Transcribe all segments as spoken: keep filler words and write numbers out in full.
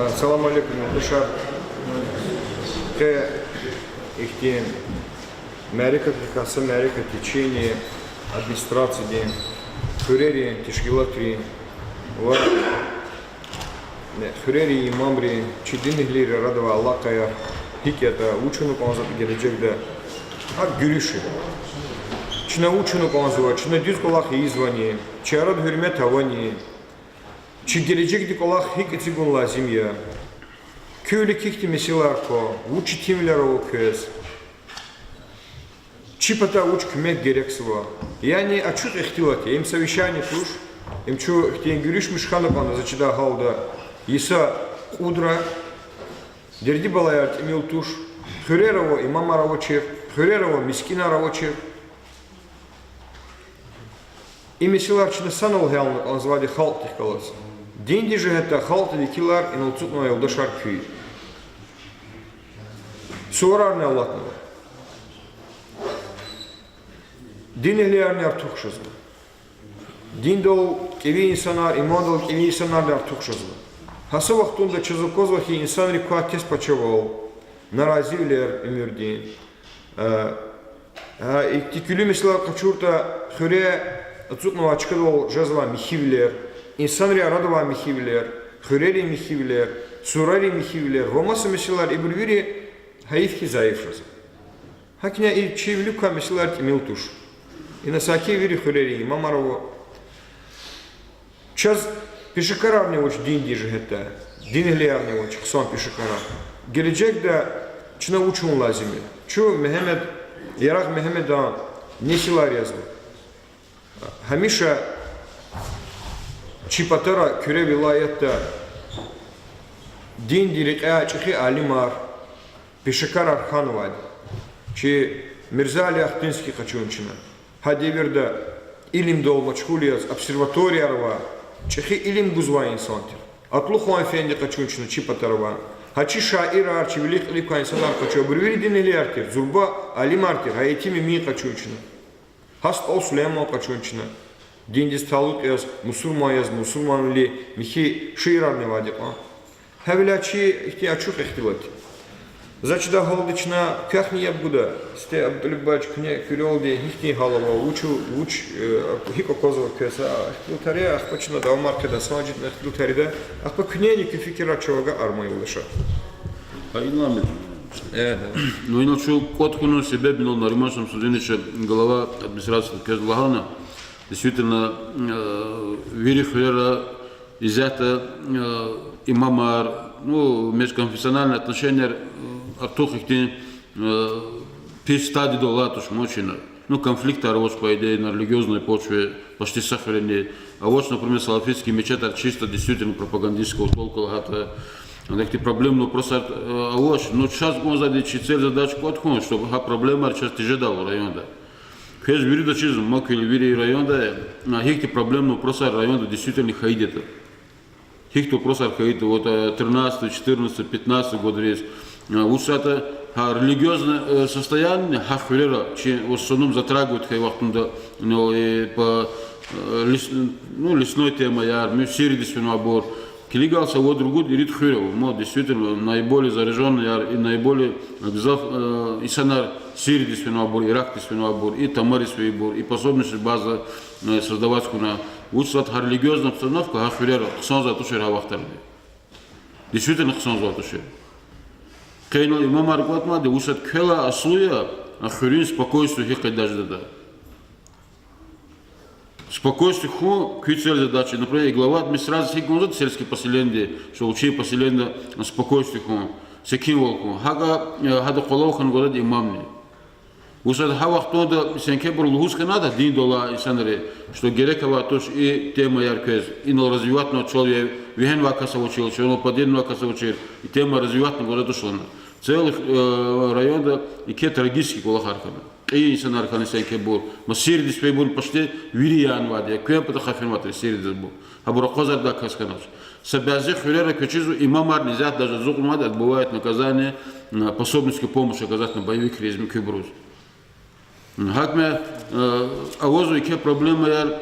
Салам алейкум, юлдашар. Къе ихьтин мярекат, къе са мярекат течение администрациядин, хуьрерин тешкилатрин ва хуьрерин имамрин, чи динэгьлийрин арадавай алакъаяр гьикӀ ятӀа, вуч авуна кӀанзаватӀа гележегда, гьакӀ гуьруьш я. Чна вуч авуна кӀанзава, чна дуьз кӀвалах ийизвани, чи арада гьуьрмет авани, чи гележегдин кӀвалах гьикӀ эцигун лазим я, куь вилик гьихьтин месэлаяр ква, вуч итимвилер ава квез, чи патай вуч куьмек герекзава. Яни ачух ихтилат я, им совещание туш, им чун ихьтин гуьруьшмиш хьана кӀанда, за чидай гьалда, йиса кьудра, дерди-балаяр тӀимил туш, хуьрера авай имамар авачир, хуьрера авай мискӀинар авачир. И месэлаяр чна санал гьялна кӀанзавайди халкьдихъ галаз. Динди жигьетдай халкьдин векилар, инал ацукьнавай юлдашар куьн. Суварарни алатнава. Динэгьлиярни артух жезва. Диндал кӀеви инсанар, имандал кӀеви инсанарни артух жезва. Гьа са вахтунда чаз аквазва хьи, инсанрик квай тестпачавал, наразивилер уьмуьрдин, гьа ихьтин куьлуь месэлаяр къачуртӀа, хуьре ацукьнавай чкадал жезвай михьивилер, инсанрин арада авай михьивилер, хуьрерин михьивилер, сурарин михьивилер ва маса месэлаяр, ибур вири гьайиф хьи зайиф жезва. ГьакӀни и чи вилик квай месэлаяр тӀимил туш. Ина саки вири хуьрерин имамар ава. Чаз пешекарарни авач динди жигьетдай, динэгьлиярни авач хъсан пешекарар. Гележегда чна вуч авун лазим я? Чун Мегьамед, Ярагъ Мегьамедан несилар язва. Гьамиша чи патара Куьре вилаятда динди рекьяй чӀехи алимар, пешекарар хьанвайди. Чи Мирзали Ахтынский къачун чна. Гьа девирда илимдал машгъул яз, обсерваторияр авай, чӀехи илим гузвай инсан тир. Атлухан эфенди къачун чна чи патара ван. Гьа чи шаирар, чи вилик-кьилик квай инсанар къачу, абур вири динэгьлияр тир, зурба алимар тир, гьа Етим Эмин къачун чна. Гьа СтӀал Сулейман къачун чна. Диндиз талукь яз, мусурман яз, мусурманвилин михьи шиирарни авайди кьван. Гьавиляй чи ихьтин ачух ихтилат я. За чидай гьалда чна квехъни яб гуда, сифте АбутӀалиб бач, куьне Куьрелди гьихьтин гьал ава, вуч, вуч, э, гьикӀ аквазва квез, а, ихтилатар я, ахпа чна давамар къведа, санжитӀна ихтилатар ийида, ахпа куьнени куь фикирар чав агакьарман, юлдашар. Гьа, инал ам. Э, да. Ну, инал чун кӀватӀ хьунин себеб, инал Нариман Шамсудинович, глава администрации, квез лагьана, действительно, э, вири хуьрера исятда, э, имамар, ну, межконфессиональный отношенияр, э, артух ихьтин, э, пис стадиядал алай туш ман чна. Ну, конфликтар авач, по идее, на религиозной почве почти са хуьрени. Авач, например, салафитский мечетар чисто действительно пропагандистского толка лагьайтӀа. Ахьтин проблемный вопросар, э, авач. Ну, чаз кӀанзавайди чи цель, задача кӀватӀ хьун, чтобы гьа проблемаяр чаз тежедайвал районда. Квез виридаз чизва, ман квел, вири районда, а, гьихьтин проблемный вопросар районда действительно хьайиди ятӀа. Гьихьтин вопросар хьайитӀа, вот, э, тринадцатый, четырнадцатый, пятнадцатый годриз, э, вучиз лагьайтӀа гьа религиозное, э, состояние гьа хуьрера, чи в основном затрагивать хьайи вахтунда, ну, и по, э, лес-, ну, лесной темаяр, муькуь Сириядиз фенвайбур. Килигайла са вад-ругуд ирид хуьр ава, мо действительно наиболее заражённыйяр и наиболее, э, гзаф, э, инсанар Сириядиз фенвайбур, Иракдиз фенвайбур, и тамариз фейибур, и пособническая база, э, создавать хьана. Вучиз лагьайтӀа гьа религиозная обстановка гьа хуьрера хъсанзавай тушир гьа вахтарни. Действительно хъсанзавай тушир. Къе инал имамар кӀватӀнавайди, вучиз лагьайтӀа квелай аслу я а хуьруьн спокойствие гьикӀ къайдада жедайди. Спокойствие хьун куь цель, задача. Например, и глава администрации гьикӀ кӀанзаватӀа сельский поселениди, что вичин поселенида спокойствие хьун, секинвал хьун. ГьакӀа, э, гьада къвалав хьана кӀандатӀа имамни. Вучиз лагьайтӀа гьа вахтунда сенкебуру лугьуз хьанатӀа диндал алай инсанри, что герек авай туш и темаяр квез, инал развиватьнавай чал я, вегьенвай кас авачирла, чал подъединвай кас авачир, и тема развиватьна кӀанда туш лагьана. Целый, э, районда еке трагический кӀвалахар хьана. Кьейи инсанар хьана сенкебур, ма Сириядиз фейибур почти вири янавайди я, квен патахъай фенвайтӀа Сириядизбур. Гьабур акъвазардай кас хьанач. Са бязи хуьрера квез чизва имамарни исятда даже ацукьнавайди, отбывает наказание, м, пособническую помощь оказать на боевикриз муькуьбуруз. М, гьакӀ ма, э, авазва еке проблемаяр,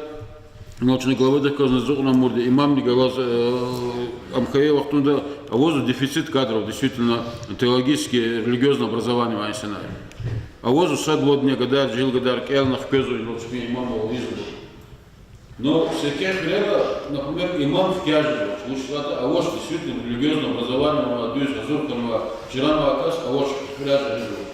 ну, чна главадихъ галазни ацукьнамурди, имамни галаз, э, ам хьайи вахтунда Авазва дефицит кадров, действительно, теологический, религиозный образование авай инсанар. Авазва сад-вад лагьай гадар, жегьил гадар кӀелна хквезва, ну, чпин имам аваз лугьузва. Но са еке хуьрера, например, имам ихтияж жезва, вучиз лагьайтӀа авач действительно религиозный образование авай, дуьз гьазур хьанвай, чиран авай кас авач, ихтияж жезва.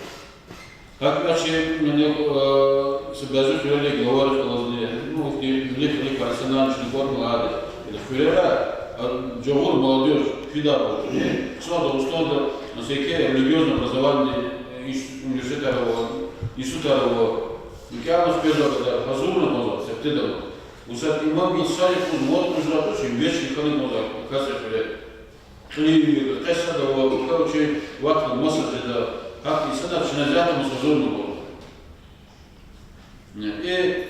ГьакӀ чи, яни, э, са бязи хуьрерин главайрихъ галазни, ну, ихьтин вилик-вилик профессиональный чна кӀватӀна лагьайди. Или хуьрера, а, жагъур молодёжь фидай ваз. Хъсан Дагъустанда, ну, са еке религиозный образование, э, ис-, университетар ава, институтар ава. КӀелна хквезвай кӀвалах гьазурна кӀанзава, сифтеда. Вуч ятӀа имам гила са юкъуз мад кьузвай туш, им веч хьана кӀанзава, кас хуьре. Кьилив, къе сада ва, къе вичин вахтунда маса жеда, гьакӀ инсанар чна зятамаз гьазурна кӀанзава. И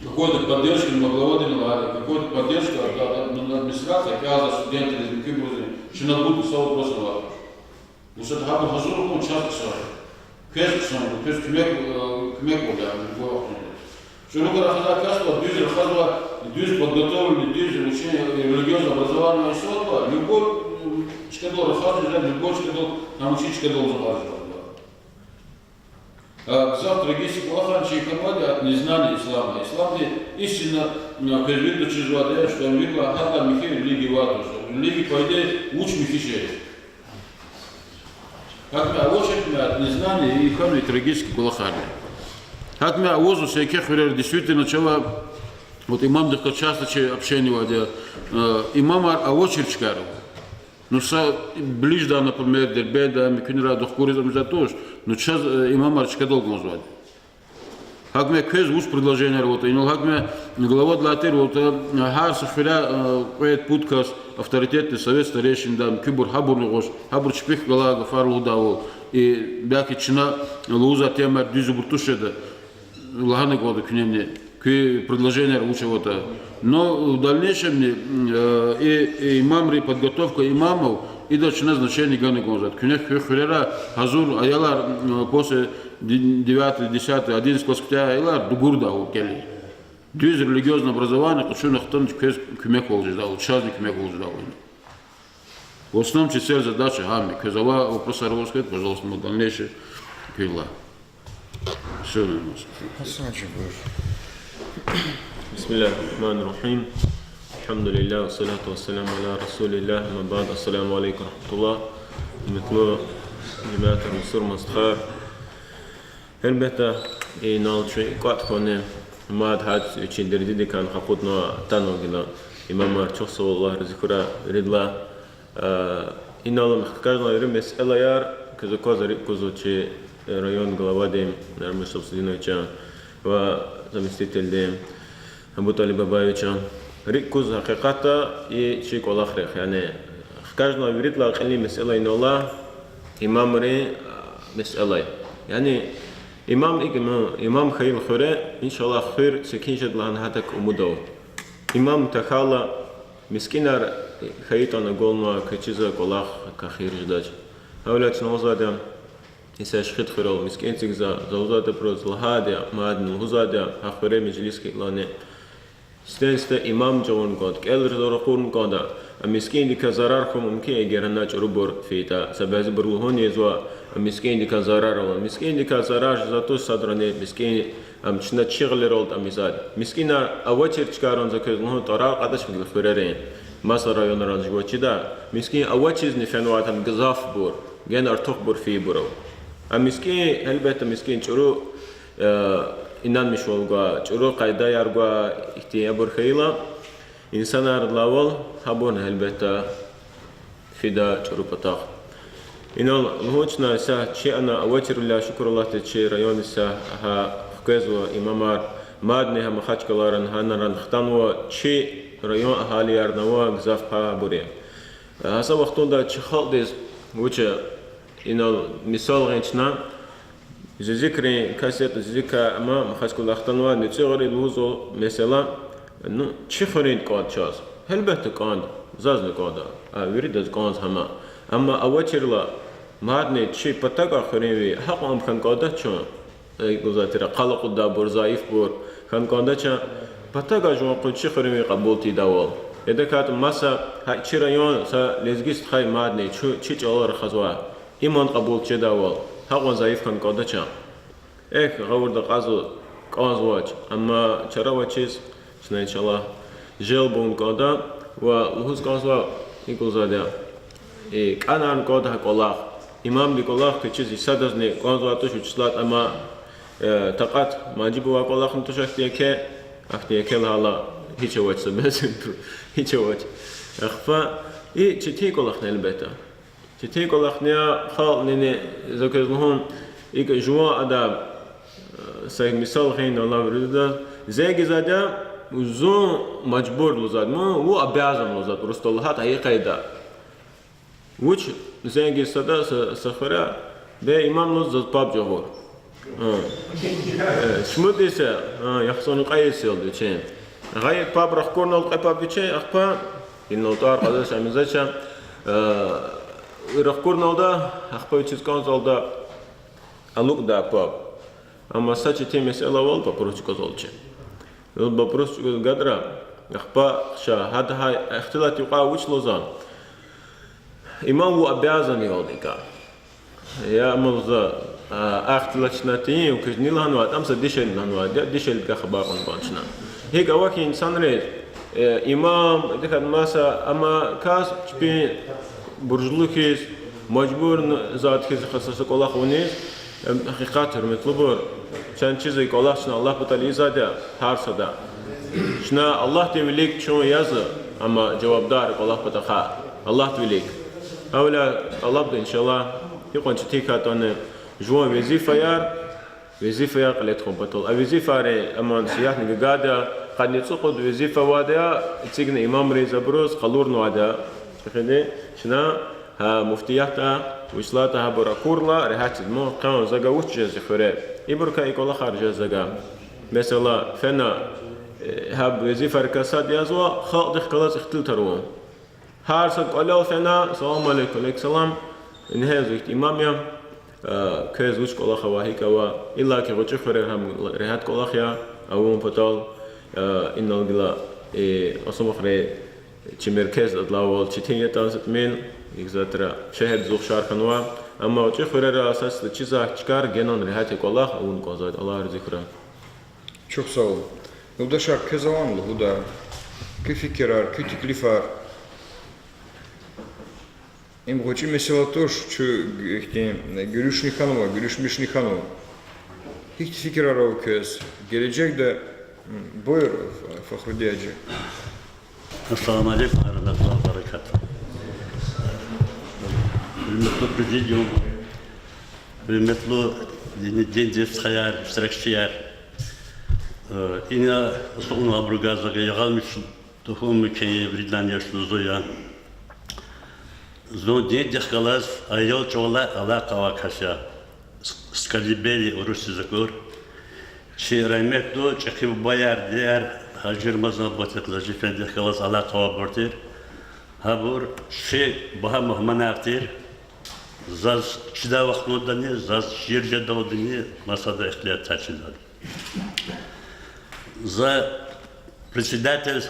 какой-то поддержка, не могла вадина лагьайди, какой-то поддержка от, от, от администрации, кӀелзавай студентриз, муькуьбуруз, чна гуда са вопрос авай. Вуч ятӀа гьабур гьазур хьун чаз хъсан я. Квез хъсан я, квез куьмек, э, куьмек авурди я, любой вахтунда. ЧӀуру рахазвай кас ва дуьз рахазвай, дуьз подготовленный, дуьз вичин религиозное образование авай инсан ва, любой, м, чкадал рахаз жезвай, любой чкадал, там вичин чкадал рахаз жезвай. А гзаф трагический кӀвалахар чи хьанвайди от незнания ислама. Исламдин истина, м, квез вирида чизвайди я, что виридалай гьакӀ михьи религия авайди туш. Религия, по идее, вуч михьи шей я. ГьакӀ ма авачиртӀа от незнания и хьанвай трагический кӀвалахар я. ГьакӀ ма авазва са еке хуьрера, действительно, чавай, вот имамдихъ галаз часто чи общение авайди я, э, имамар авачир чкайра. Ну, са ближда, например, Дербентда, муькуьнрай духкуриз амза туш, ну, чаз, э, имамар чкадал кӀанзавайди. ГьакӀ ма квез вуч предложенияр аватӀа, инал гьакӀ ма главадилай тирвал аватӀа, гьар са хуьряй, э, кьвед-пуд кас, авторитетный совет старейшин да, муькуьбур гьабурни гъваш, гьабур чпихъ галай гафар лугьудайвал, и, белки чна лугьузвай темаяр дуьзбур туш жеда, лагьана кӀанда куьнени, куь предложенияр вуч аватӀа. Но в дальнейшемни, э, и, и имамрин подготовка имамов, ида чна значение гана кӀанзавайди. Куьне куь хуьрера гьазур аялар, э, после девятый, десятый, одиннадцатый класс куьтягьай аялар дугурдайвал кӀелиз. Дуьз религиозное образование къачуна хтанвайди квез куьмеквал жедайвал, чазни куьмеквал жедайвал. В основном чи цель, задача гьам я. Квез авай вопросар аваз хьайитӀа, пожалуйста, мы дальнейшее куьнилай. Всё, наверное. Гьасан-гьажи, буюр. بسم الله الرحمن الرحيم. الحمد لله والصلاة والسلام على رسول الله. أما بعد. السلام عليكم ورحمة الله. Гьуьрметлу жемятар, мусурман стхаяр. Гьелбетда, инал чун кӀватӀ хьуни, мад гьадан вичин дердидикай къакъудна атанва гила имамар, чухсагъул, Аллагь рази хьурай виридалай. Э, инал хкажнавай вири месэлаяр квез аквазва, рикӀ кузва чи район главадин Нариман Шамсудиновичан ва заместительдин АбутӀалиб Бабаевичан. РикӀ кузва гьакъикъатда и чи кӀвалахрихъ. Яни хкажнавай виридалай кьилин месэла инал имамрин, э, месэла я. Яни имам икӀ, имам хьайила хуьре, иншаллагь, хуьр секин жеда лагьана гьадак умуд ава. Имам тахьайла, мискӀинар хьайитӀани агалнава, квез чизва, кӀвалах кьахир жедач. Гьавиляй чна лугьузвайди я, са шихид хуьрел мискӀин эцигзава, за лугьузвайди я абуруз, лагьайди я, мадни лугьузвайди я, гьа хуьре межлис хьайилани. Сифтени-сифте имам жагъурна кӀанда, кӀелзавайбур ракъурна кӀанда, а мискӀиндикай зарар хьун мумкин я, эгер гьана чӀурубур фейитӀа. Са бязибуру лугьун ийизва, а мискӀиндикай зарар ава. МискӀиндикай зарар жезвайди туш садрани, мискӀин, ам чна чи гъилералди ам ийизвайди. МискӀинар авачир чкайрани, за квез лугьун, тӀварар кьадач гила хуьрерин, маса районрани жува чида. МискӀин авачизни фенвайди гьам гзафбур, гена артухбур фейибур ава. А мискӀин, гьелбетда, мискӀин чӀуру, э, инанмишвал гвай, чӀуру къайдаяр гвай, ихьтин абур хьайила, инсанардилай авал, гьабурни, гьелбетда, фида чӀуру патахъ. Инал лугьун чна, са чи ана авачирвиляй шукур Аллагьдиз, чи райондиз са гьа хквезва имамар, мадни гьа Махачкъаларани, гьанарани хтанва, чи район агьалиярни ава гзаф пагьабур я. Гьа са вахтунда чи халкьдиз вуч я, инал мисал гъин чна, зизикрин кас ятӀа, зизикай ама Махачкъалада хтанвай НуцӀуьгъари лугьузва, месела, ну, чи хуьруьнди кӀанда чаз. Гьелбетда, кӀанда, зазни кӀанда, а виридаз кӀанзава гьам. Амма авачирла, мадни чи патав гвай хуьруьнви гьакьван хьана кӀандач чун, э, гзаф тир къал акъуддайбур, зайифбур хьана кӀандач чун, патав гвай жуван къуьн чи хуьруьнви кьабул тийидайвал. Эдакат маса гьа чи район са лезги стхай мадни, чу-, чи чӀалал рахазва. Иман кьабул жедайвал, гьакьван зайиф хьана кӀандач. Эхь, гъавурда кьазва, кӀанзавач, амма чара авачиз, чна, иншаллагь, желб авун кӀанда ва лугьуз кӀанзава, икӀ лугьузвайди я. Э, кӀанарун кӀанда гьа кӀвалах. Имамдин кӀвалах квез чиз, и садазни кӀанзавай туш вучиз лагьайтӀа, амма, э, такьат важиб авай кӀвалахни туш ахьтин еке, ахьтин еке лагьайла, гьич авач са мез, гьич авач. Ахпа, и четин кӀвалахни, гьелбетда. Четин кӀвалахни я, халкьдини, за квез лугьун, икӀ жуван адам, э, са мисал гъин, Аллагь вирида, зенгизвайди я, зун мажбур лугьузвайди, ну, вун обязан лугьузвайди, урусдал лагьайтӀа, и къайда. Вуч зенгиз сада са, са хуьре, бе, имам, лугьуз, заз паб жагъур. Э, шумуд йис я, э, яхцӀурни кьве йис я вичин. Гъайи паб рахкурнавалда, кьве паб вичин, ахпа инал тӀвар кьазвач, амизач, э, рахкурнавалда, ахпа вичиз кӀанзавалда алукӀдай паб. Амма са четин месэла авал, папирос чӀугвазвалчи. Вал папирос чӀугваз гадра, ахпа ша, гьада гьа ихтилат юкьва, вуч лугьузва? Имам, вун обязан я, валдикай. Я, амма за, а, ихтилат чна тийин, куьз ни лагьанватӀа, ам са дишегьли лагьанвайди я, дишегьлидикай хабар кьун кӀанда чна. ГьикӀ ава хьи инсанриз, э, имам, эдакай маса, амма кас чпин буржлу хьиз, мажбур затӀ хьиз са, са кӀвалах авуниз, э, гьакъикъат, гьуьрметлубур, чан чизвай кӀвалах чна Аллагь патал ийизвайди я гьар сада. Чна Аллагьдин вилик чун язва, амма жавабдар кӀвалах патахъай Аллагьдин вилик. Гьавиляй тӀалабда, иншаллагь, гьикьван четин хьайитӀани, жуван везифаяр, везифаяр кьиле тухун патал. А везифайрин, амма насигьатни гайиди я, къанни цӀукьуд везифа авайди я, эцигна имамриз, абуруз къалурнавайди я. Эхиди, чна, гьа, муфтиятда, вучиз лагьайтӀа гьабур акурла, регьятиз, ман къан за гва вуч жезва хуьре. Ибурукай и кӀвалахар жезва за гва. Месела, фена, э, гьаб везифайрикай сад язва, халкьдихъ галаз ихтилатар авун. Гьар са кӀвалел фена, салам алейкум, алейкум салам, ингье за ихьтин имам я, э, квез вуч кӀвалах ава, гьикӀ ава, иллаки гъвечӀи хуьрера гьам регьят кӀвалах я авун патал, э, инал гила, э, Кьасумхуьре чи меркез адлавайвал четин ятӀан са тӀимил, икӀ затӀра шегьердиз ухшар хьанва, амма гъвечӀи хуьрера асасда чизвай чкаяр генани регьят я кӀвалах авун кӀанзавайди, Аллагь рази хьурай. Чухсагъул. Юлдашар, квез авани лугьудай куь фикирар, куь теклифар? Им гъвечӀи месэла туш, чун ихьтин гуьруьшни хьанва, гуьруьшмишни хьанва. Гьихьтин фикирар ава квез гележегда? Буюр, Фахрудин гьажи. Ассаламу алейкум ва рагьматуллагьи ва баракатугь. Гьуьрметлу президиум, гьуьрметлу дин, диндин стхаяр, иштиракчияр. Э, ина ацукьнавайбуругай за ягъалмиш тухун мумкин я, виридалайни яш лугьузва. Зун диндихъ галаз аял чӀавалай алакъа авай кас я. С-, с колыбели, урусдиз акур. Чи рагьметлу чӀехи бубаяр, дидеяр, Гьажи Рамазан Батыр Къазаджи эфендидихъ галаз алакъа авайбур тир. Гьабур чи багьа мугьманар тир. Заз чидай вахтундани, заз чир жедалдини масада ихтилатар чизвайди. За председатель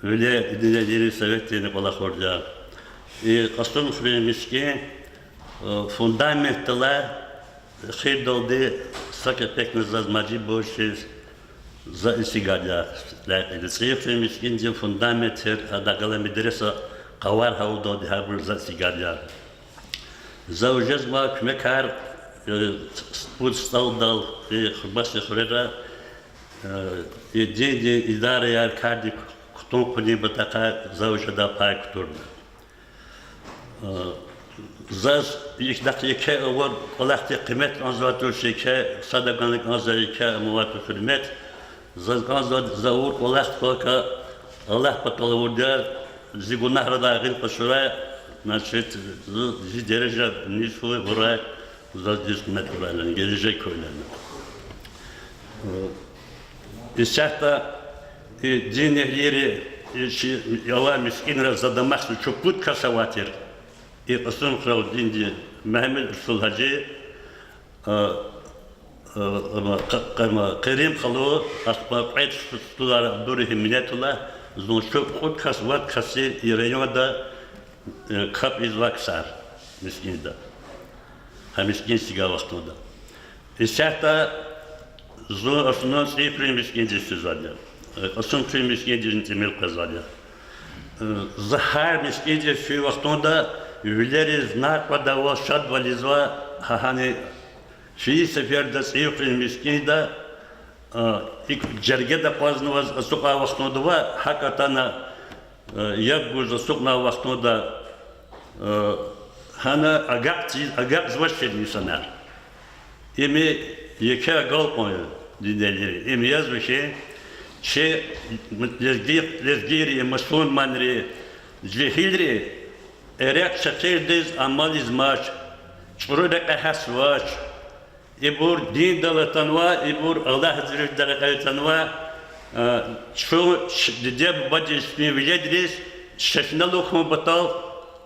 Виле Единый Советдин кӀвалахурди я. И Кьасумхуьруьн мискӀин, э, фундаментдалай эхирдалди са кепекни заз мажибур жез, за эцигайди я. ЦӀийи хуьруьн мискӀиндин фундамент тир, гьадан галай медреса къавар гьавурдалди гьабур за эцигайди я. За вучиз ма куьмекар, э, пуд СтӀалдал, э, Хурмасрин хуьрера, э, и диндин идараяр кардик кутун-хъунин патахъай за вуч жеда пай кутурна. Э, заз ихьтин еке авур кӀвалахдин къимет кӀанзавай туш, еке садавай кӀанзавай, еке авунвай туш гьуьрмет. Заз кӀанзавайди, за авур кӀвалахдикай Аллагь патал авурди я, зи гунагьрикай гъил къачурай, значит, зи, зи дережа нису гъурай, заз дуьз къимет гурай лагьана, гележег квай лагьана. Исятда и дин эгьлийри, и чи авай мискӀинра за дамахзава, чун пуд кас авай тир. И Кьасумхуьрел диндин Мегьамед Расул гьажи, Къ-, Къ-, Къерим халу, ахпа кьвед сту-, стулар Абдурагьим Минетуллагь, Зун чун кьуд кас, вад кас я и районда, э, капӀ ийизвай ксар мискӀинда. Гьа мискӀин эцигай вахтунда. Исятда зун основном ЦӀийи хуьруьн мискӀиндиз физвайди я. Э, Кьасумхуьруьн мискӀиндизни тӀимил къвезвайди я. Э, за гьар мискӀиндиз фин вахтунда вилериз накьвадайвал, шадвал ийизвай гьа гьана фейи сеферда ЦӀийи хуьруьн мискӀинда, э, икӀ жергеда акъвазнаваз ацукьай вахтунда ва гьакӀ атана, э, яб гуз ацукьнавай вахтунда, э, гьана агакьзавач фена инсанар. Им еке агалкьун я динлийри. Им язва хьи, чи лезги-, лезгийри, мусурманри, жегьилри эрекь чехирдиз амалзамач, чӀуру рекье гьатзавач. Ибур диндал атанва, ибур Аллагьдин виридалай рекьел атанва, э, чун, ч-, диде-бубадин чпин веледриз чешне хьун патал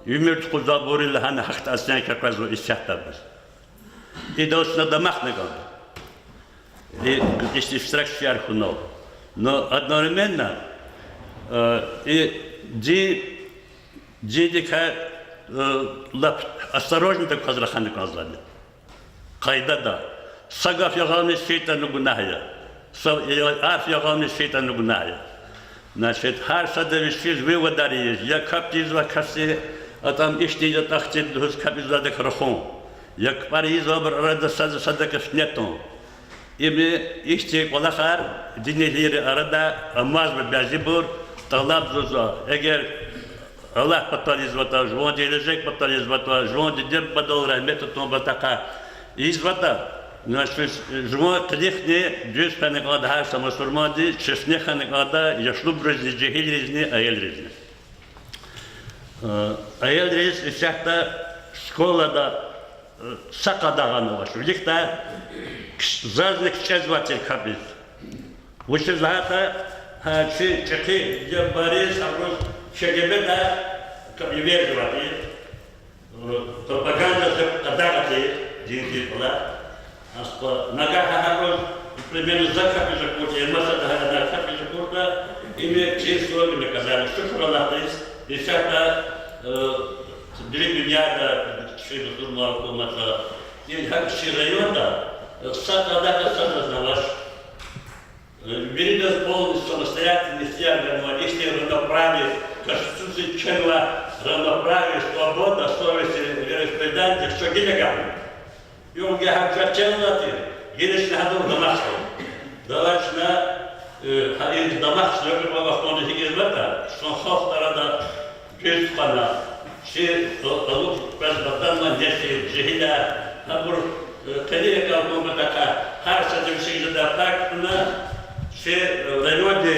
уьмуьр тухузвайбур я лагьана гьахьтин оценка къвезва исятда абуруз. Идал чна дамахна кӀанда. И, и истракчияр хьунал. Но одновременно, э, и ди-, диндикай, э, лап осторожно такваз рахана кӀанзавайди. Къайдада. Са гаф ягъавни шейтӀанни гунагь я. Са, э, гьарф ягъавни шейтӀанни гунагь я. Значит, гьар сада вичиз выводар ийиз, я капӀ ийизвай касди, атӀам ихьтин ятӀа хьтин лугьуз капӀ ийизвайдак рахун, я кпӀар ийизвайбур арада сада-садакай фитне тун. Им ихьтин кӀвалахар динлийрин арада амазва бязибур, тӀалабзава, эгер Аллагь патал ийизватӀа, жуван гележег патал ийизватӀа, жуван диде-бубадал рагьмет атун патахъай ийизватӀа, значит, жуван къилихни дуьз хьана кӀанда гьар са мусурмандиз, чешне хьана кӀанда яшлубурузни, жегьилризни, аялризни. Э, аялриз исятда школада, э, са къадагъа авач. Виликдай кс-, зазни кичӀезвай тир капӀ ийиз. Вучиз лагьайтӀа, гьа чи чӀехи диде-бубайриз абуруз КГБ-да капӀ эверзавай тир. Пропагандадиз къадагъа тир, диндин кӀвалах. Аста нагагь гьабур, примерно, за капӀ ийиз акуртӀа, я масада гьана капӀ ийиз акуртӀа, им чир сурово наказание. Шукур Аллагьдиз, исятда, э, вири дуьньяда чи мусурман гьукуматра, и гьакӀ чи районда, э, са къадагъа, са зазни авач. Виридаз полностью самостоятельно ихтияр ганва, ихьтин равноправие, Конституцияда кхьенва равноправие, свобода совести, вероисповедания, чун гила агакьнава. Югъ гьа чӀал чӀалалди, гила чна гьадал дамахзава. Давай чна, э, гьа и дамахзавай вахтунда гьикӀ ийизватӀа, чун халкьдин арада дуьз тухвана, чи алукӀ квез батанман несил, жегьилар, гьабур, э, къенин рекьел кьун патахъай, гьар сада вичин жедай пай кутуна, чи, э, районди,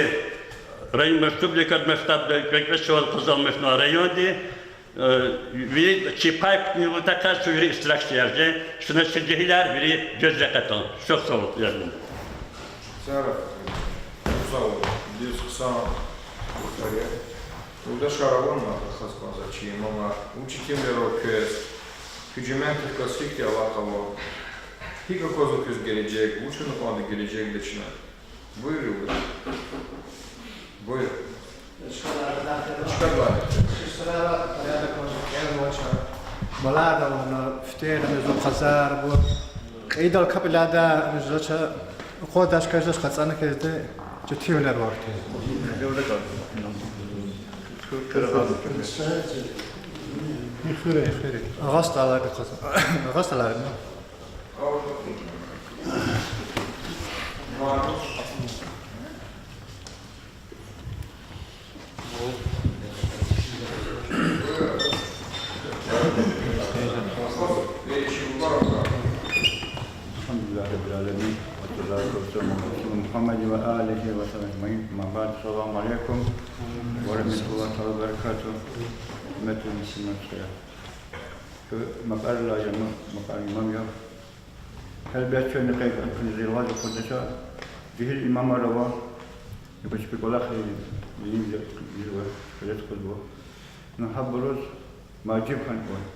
район, республика масштабда кӀвенкӀвечивал къазанмишна районди, э, вири чи пай кутунин патахъай чун вири иштиракчияр жен, чна чи жегьилар вири дуьз рекье тун. Чухсагъул, ярдум. Сара, сагъул, дуьз хъсан гафар я. Юлдашар авани, ахпа хаз кӀанзава чи имамар, учительар ава квез, куь жемятдихъ галаз гьихьтин алакъа ава? ГьикӀ аквазва квез гележег, вуч авуна кӀанда гележегда чна? Буюр, Юлдаш. Буюр. Чкадалай. Чкадалай. Чи сурара порядок авач, кӀелзавач, баладал ана, фитерда мезун къазар, бу кьейидал капӀ ийидай муьжзача, акъваздач, квез жеч къацӀана квезди, четинвилер авай хьтин. Хуьре, хуьре. Агъа СтӀаларни къаза-, агъа СтӀаларни. الحمد لله رب العالمين، والصلاة والسلام على رسول محمد وآله وصحبه أجمعين. أما بعد، السلام عليكم ورحمة الله تعالى وبركاته. Гьуьрметлу мусурман чӀехи. Куь макьарилай я, ма-, макьар имам я. Гьелбетда, чун къе куьне зирваз акъудача, жегьил имамар ава, я чпи кӀвалахри, дин жи-, жирва, шариат кьазва. Ну, гьабуруз важиб хьана кӀанда.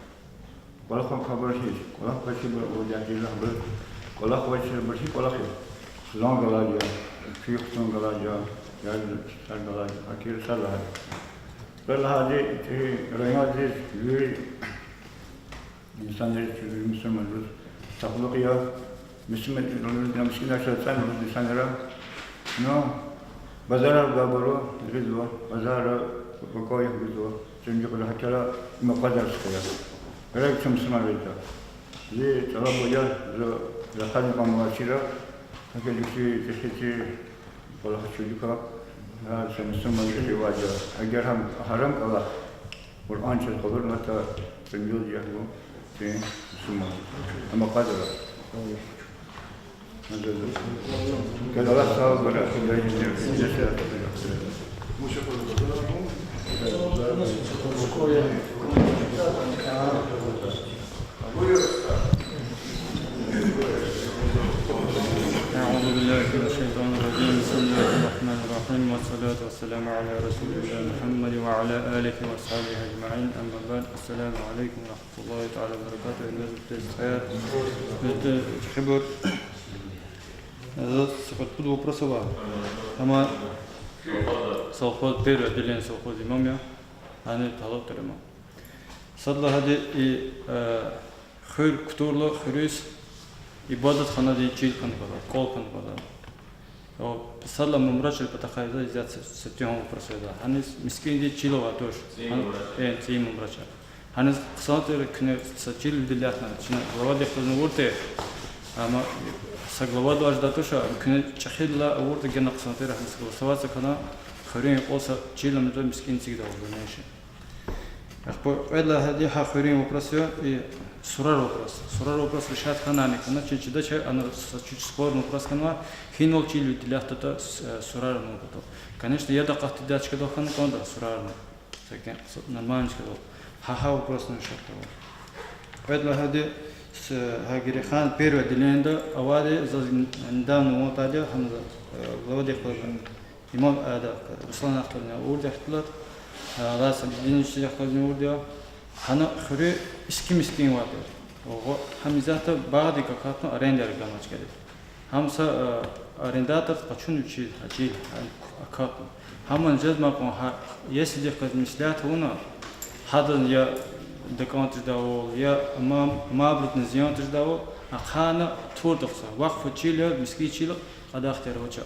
КӀвалахун кабар хьиз, кӀвалах квачибур авур ятӀира гьабур, кӀвалах квачибур хьи кӀвалах я. Зун галай я. Куь хтун галаз я, я сар галаз, гьакӀ я сад лагьай. Сад лагьайди, и райондиз вири инсанриз, вири мусурманриз сагълугъ я. Мусурман, мискӀинда чаз цӀана лугьуз инсанри. Ну, базарар габуру гъизва, базарра вакъа гъизва, чунжи кьула гьакӀ я, има кьадар стхаяр. Герек чун мусурманриз. Зи тӀалаб я, за, за хадни кьван мавачира, гьакӀ лиши тихизи кӀвалахчилика, гьар са мусурман вири ваджа. Эгер гьам гьарам кӀвалах, Къуръан чаз къалурнатӀа, цӀинжуз ягъу, цин мусурман. Амма кьадра. Гьадаз Аллагь сагъ гурай. أعوذ بالله من الشيطان الرجيم. بسم الله الرحمن الرحيم. والصلاة والسلام على رسول الله محمد وعلى آله وأصحابه أجمعين. أما بعد. السلام عليكم ورحمة الله تعالى وبركاته. Гьуьрметлу тестар, гьуьрметлу чӀехибур. Заз са кьвед-пуд вопрос ава. Амма совхоз, первое отделение совхоз имам я. Гьана талукь тир имам. Сад лагьайди, и, э, хуьр кутурла, хуьруьз ибадатханадин чил хьана кӀанда, кӀвал хьана кӀанда. О, сад лагьай мамрачил патахъай за изят се-, септигьун вопрос я. Гьаниз мискӀиндин чил авай туш. ЦӀийи мамрач. Э, цӀийи мамрач. Гьаниз хъсан тир куьне са чил виликатна, чна главадихъ галаз авуртӀа, амма са главадилай жедай туш, куьне чӀехидалай авуртӀа гена хъсан тир, гьаниз голосоваться хьана, хуьруьн юкьвал са чил, амма мискӀин эцигда авуртӀа неши. Ахпа кьвед лагьайди гьа хуьруьн вопрос я, и сурар вопрос. Сурар вопрос решать хьанани хьана, чи чидач, ана са чуч спорный вопрос хьанва, гьинал чил виликатда, э, сурарни патал. Конечно, яд акъатдайди чкадал хьана кӀанда сурарни. Сакен, с-, нормально чкадал. Гьа, гьа вопрос решать хьанва. Кьвед лагьайди, с-, гьа Герейхан первое отделениеда авайди, заз недавно ван атайди, гьана, э, главадихъ галаз. Имам, э, да, Руслан Ахтунов, урдахтилат, э, раз объединившись яхъ галазни авурди я. Гьана хуьруьз иски мискӀин авайди. Огъу, гьам изятда багъдик акатна аренда ганвач гьади. Гьам са, э, арендатор къачун вичиз, гьа чил, гьа акатна. Гьаман жезмай кьван гьа, если дихъ галаз меслят авуна, гьадан я дакӀан тежедайвал, я мам-, мабурудин зиян тежедайвал, ахъайна турда хъсан. Вакъф чил я, мискӀин чил кьадай ихтияр авач.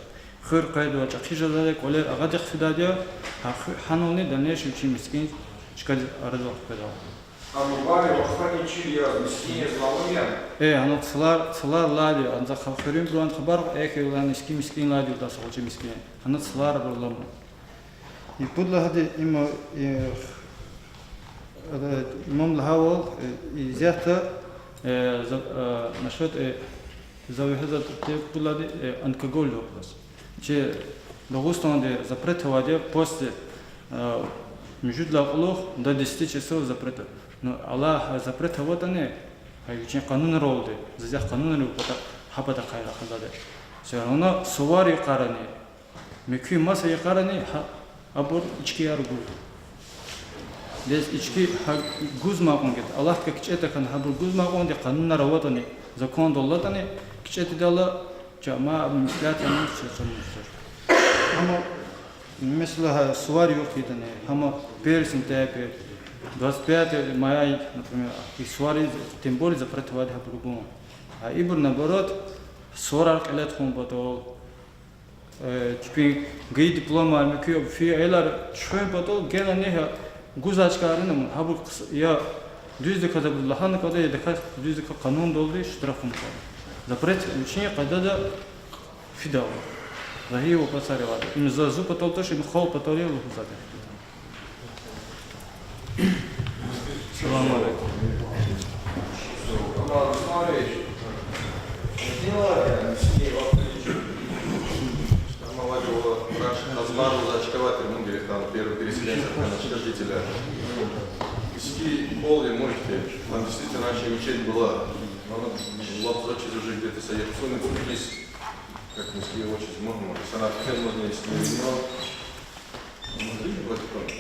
Хуьр къведайвал, чӀехи жезвайди, кӀвалер агъадихъ фидайди я, гьа ху-, гьанални дальнейшем вичин мискӀин чкадиз арадал къведайвал. Амма бубади вакъфдин чил яз, мискӀин яз малум яни? Э, гьана цлар, цлар лагьайди, анжах хуьруьнбуру хабар, эхь, вилан иски мискӀин лагьайди, даса гъвечӀи мискӀин. Гьана цлар абур лагьана. И пуд лагьайди, има, э, э, имам лагьайвал, э, изятда, э, за-, э, насчёт, э, за вегьеза те пуд лагьайди, э, алкоголь вопрос. Чи Дагъустанда запрет авайди я после, э, муьжуьд лагьай кьулухъ до десяти часов запрет. Ну, Аллагь запрет аватӀани, гьа вичин къанунралди, заз яхъ къанунри пата-, гьа патахъай рахазвайди. Всё равно сувар йикъарани, муькуь маса йикъарани, гьа, абур ичкияр гуз. Бес ички гьа гузмай кьван гет, Аллагьдикай кичӀе тахьана гьабур гузмай кьванди къанунар аватӀани, закондал алатӀани, кичӀе тийидайла, чама меслят яни, чачамуш. Гьама, месела, гьа сувар югъ тийидани, гьама первый сентябрь, двадцать пятое мая, например, и сувариз, тем более запрет авайди гьабур гун. А ибур, наоборот, суварар кьиле тухун патал, э, чпин гайи дипломар, муькуь фейи аялар чуьхуьн патал генани гьа гузвай чкайрин, амма гьабур хъс-, я дуьздаказ абур лагьана кӀанда, я даказ дуьздаказ къанундалди штраф авун кӀанда. Запрет вичин къайдада фидайвал. Лагьай вопросар авайди. Им за зун патал туш, им халкь патал я лугьузвайди. Салам алейкум. Роман Романович, не дело, я не с ней вообще ничего. Там молодёжь, раньше Казмар был зачкователь, ну, говорит, там первый переселенец, там, жителя. Иски пол, можете, там действительно раньше мечеть была. Она была, значит, уже где-то саек сунет, как миски очень много, можно, если не.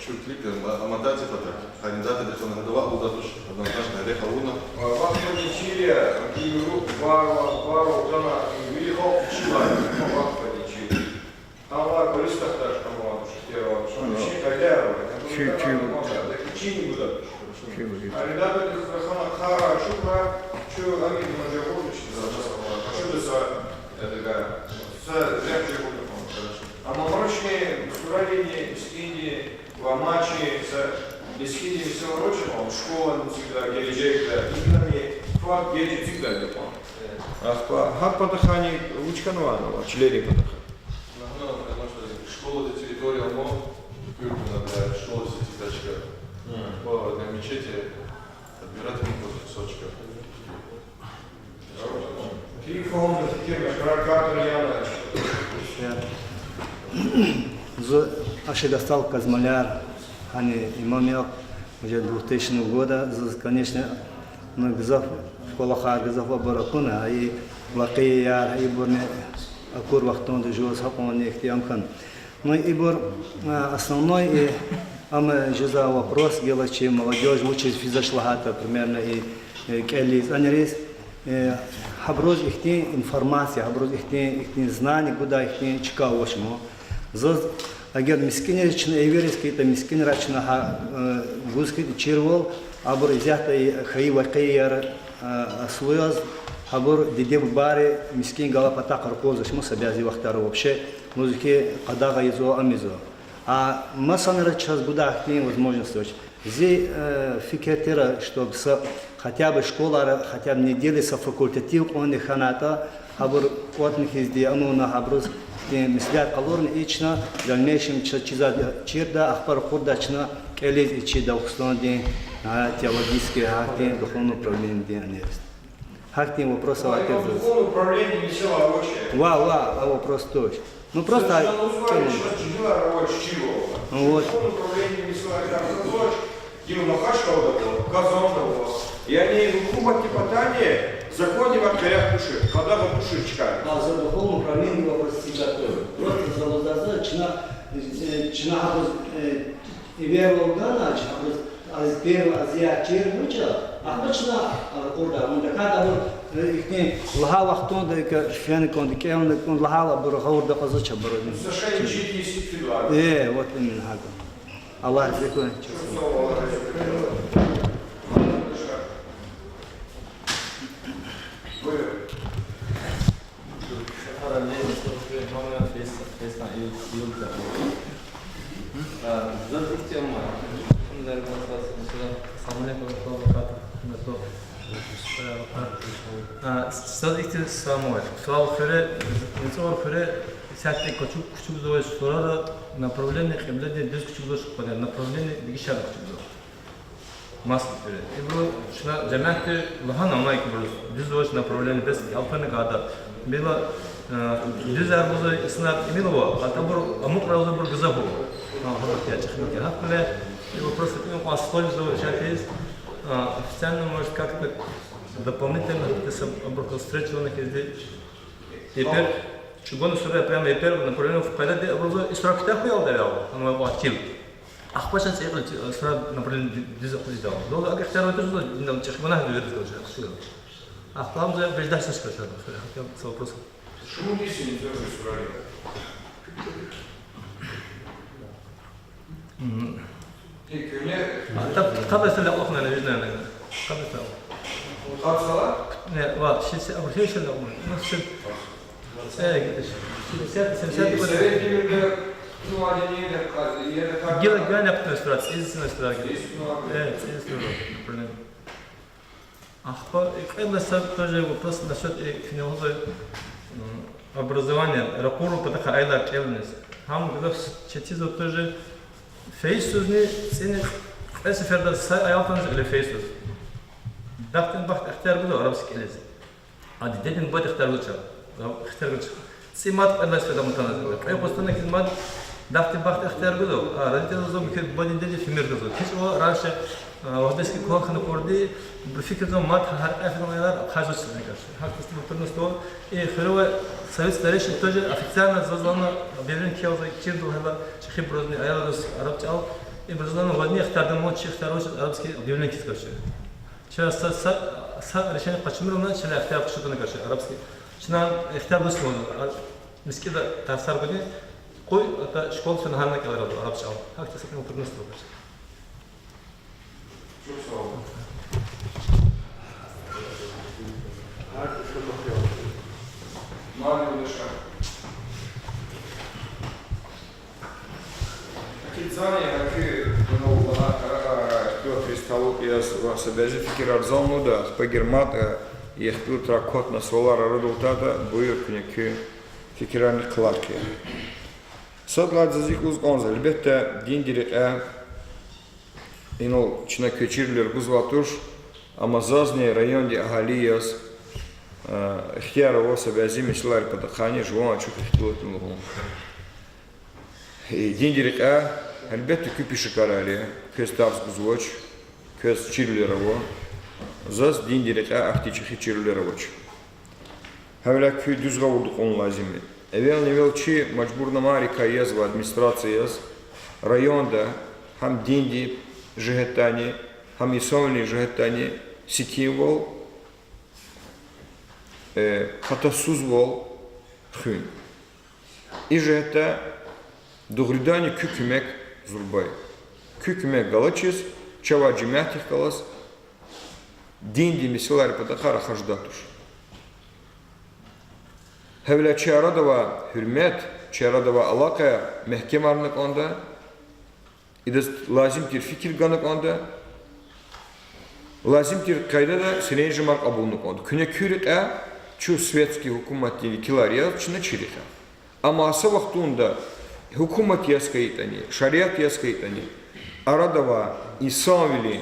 Чуртлик, а, аматадзе патак. Арендатор дехтан гьадава улда туш, однозначно, рех авуна. Вахтани чири, а, ки ру-, вар, вар, вар, ватана, вили халкь чила, вахтани чири. Рехъ жезва кьван. Амма мурчни сурарини, мискӀинди ва мачи са мискӀинди мисал ручи кьван, школа нуцикда, гележегда, индани факт геж эцигда кьван. Ахпа гьа патахъайни вуч хьанва, ана ва чилерин патахъай. Нагьана, конечно, школадин территория ама, куьркуна, да, школа сети точка. По одной мечети отбирать можно кусочек. Зун Ашигъастал Казмалар, гьана имам я, уже двухтысячного года, заз, конечно, ну, гзаф школахар, гзаф абур акуна, и вакъияяр, ибурни акур вахтунда жуваз гьакьван ихтилам хьана. Ну, ибур, а, основной, и, ам жезва вопрос, гила чи молодёжь вучиз физвач лагьайтӀа, примерно, и, э, кӀелиз, аниз, э, гьабуруз ихьтин информация, гьабуруз ихьтин, ихьтин знание гудай ихьтин чка авач ман. Заз, эгер мискӀинриз чна эвериз хьайитӀа, мискӀинрай чна гьа, э, гуз хьайитӀа чирвал, абур исятда и хьайи вакъияяр, э, аслу яз, гьабур диде-бубайри мискӀин галай патахъ ракъурзавач ман са бязи вахтара вообще, лугьуз хьи, къадагъа ийизва, ам ийизва. А масанра чаз гудай ихьтин возможность авач. Зи, э, фикир тир, чтоб са хотя бы школара, хотя бы неделя са факультатив кьванни хьанайтӀа, гьабур кӀватӀна хьизди, амуна гьабуруз ихьтин меслят къалурна, и чна в дальнейшем чаз чизва чирда, ахпа ракъурда чна кӀелиз и чи Дагъустандин, а, теологический, гьахьтин духовный управлениедин аниз. Гьахьтин вопрос авай тир заз. Духовный управление мисал авач. Ва, ва, а вопрос туш. Ну, просто... Вот. Дим Махачкалада ва, Казанда ва. Яни гьукуматдин патани закондин ва къерех тушир, къадагъа тушир чкани. А, за духовный управление вопрос сикатур. Просто за лугьуз за чна, э, чна абуруз, э, эвервал ганач, абуруз, аз первый азият чир вуч я, ахпа чна, а, къурда, мунда кад абур, э, ихьтин лагьай вахтунда, ика фена кӀанда, кӀелна кӀанда, лагьайла абур гъавурда кьазвач абур. Э, вот именно гьакӀ. Аллагь рази хьуй. Заз ихьтин ама. Салам алейкум ва рахматуллахи ва баракатугь. А, заз ихьтин суал ава. Суал хуьре, мецӀур хуьре, исятда кучук, кучукзавай сурара направление кьибледин дуьз кучукзавач хьи, направление дегишарна кучукзава. Масад хуьре. Ибуру чна жемятди лагьана амай ибуруз, дуьз авач направление, бес алтана гада. Била, э, дуьзар гузва инсанар тӀимил ава, а абур амукьрал гузва, абур гзаф ава. Гьа, гьабурукай чӀехи мумкин. Гьакьван и вопрос тӀимил кьван сложный ава решать ийиз, э, официально, может, как-то дополнительно, как-то саб-, абурукай встреча авуна хьизди. Епер, чӀугуна сура прямо епер направление къведади, абуруз и сура куьтягь хьуй, алда авай, ана ва актив. Ахпа чна цӀийи кьиле сура направление дуьз акъудиз жеда. Лугьуз, агакьтар ватуз, динда чӀехи гунагь дуьрдиз калча, ахшура. Ахпа за веждахсаш калча, ахшура, гьакӀ са вопрос. Шумуд йис я низ сурали? Мгм. Къабестан лакьлухна, не знаю, наверное. Къабестан. Къабестан? Не, ва, шестьдесят, а, шестьдесят лакьлухна. Ну, шестьдесят, э, шестьдесят, семьдесят. И Совет Союзда, ну, они не, не, как, и это как... Гила гана кутна сразу, из на сразу. Из, ну, а... Э, из сразу, например. Ахпа, и кьвед лагьай тоже вопрос насчёт, э, куьне лугьузва, м, образование, ракъурун патахъай аялар кӀелуниз. Гьам гзаф четизва тоже, фейи йисузни цӀини кьве сеферда са аял атанзава или фейи йисуз. Дахтин бахт ихтияр гузва арабский кӀелиз. А дидедин, бубадин ихтияр гузвач. Ихтияр гузвач. ЦӀи мад кьве лагьай сеферда атанзава. Кьве йисуз атана хьиз мад, дахтин бахт ихтияр гузва. А родитель лугьузва, муькуь бубади, дидеди фимир гузва. КичӀе ва раша, а, вахбески кӀвалахна акурди, бу фикирзава мад гьар кьве фена аялар хажлу чизни каш. Гьахьтин система турнусто, и хуьре ва совет старейшин тоже официально заз лагьана объявление кхьейла, чирдал гьала, чӀехибурузни, аялриз араб чӀал, ибуруз лагьана вазни ихтияр гана, чи ихтияр авач арабский объявление кхьиз каш. Чаз са, са, са решение къачумир лагьана, чна ихтияр къачуна каш арабский. Чна ихтияр гуз лагьана, а, мискӀинда тарсар гуди, къуй, ата школа фена гьана кӀелрал араб чӀал. Гьахьтин система турнусто каш. Чухсагъул. Гьар куь шумахъ я. Мани улеша. Ана куь, ну, лагьай къарагъарай ихтилатриз талукь яз ва са бязи фикирар залнуда, ахпа гермата, ихтилатра кватна суалар арадал атайтӀа, буюр, куьне куь фикирарни хълагь хъия. Сад лагьайди заз икӀ лугьуз кӀанзава, гьелбетда, динди рекьяй инал чна квез чирвилер гузвай туш, амма зазни районди агьали яз, э, ихтияр ава са бязи месэлайрин патахъайни жуван ачух ихтилатни лугьун. Э, динди рекьяй, гьелбетда, куь пешекарар я, квез тарс гузвач, квез чирвилер ава. Заз динди рекьяй ахьтин чӀехи чирвилер авач. Гьавиляй куьн дуьз гъавурда кьун лазим я. Эвелни-эвел чи мажбурнамайрикай язва администрация яз районда гьам динди жигьетдайни, гьам инсанвилин жигьетдайни секинвал, э, хатасузвал хуьн. И жигьетдай дугъриданни куь куьмек зурба я. Куь куьмек галачиз чавай жемятдихъ галаз динди месэлайрин патахъай рахаз жедай туш. Гьавиляй чи арада авай гьуьрмет, чи арада авай алакъа мягькемарна кӀанда, идаз лазим тир фикир гана кӀанда, лазим тир къайдада серенжемар кьабулна кӀанда. Куьне куь рекьяй, чун светский гьукуматдин векилар яз, чна чи рекьяй. Амма са вахтунда гьукумат яз хьайитӀани, шариат яз хьайитӀани, арада авай инсанвилин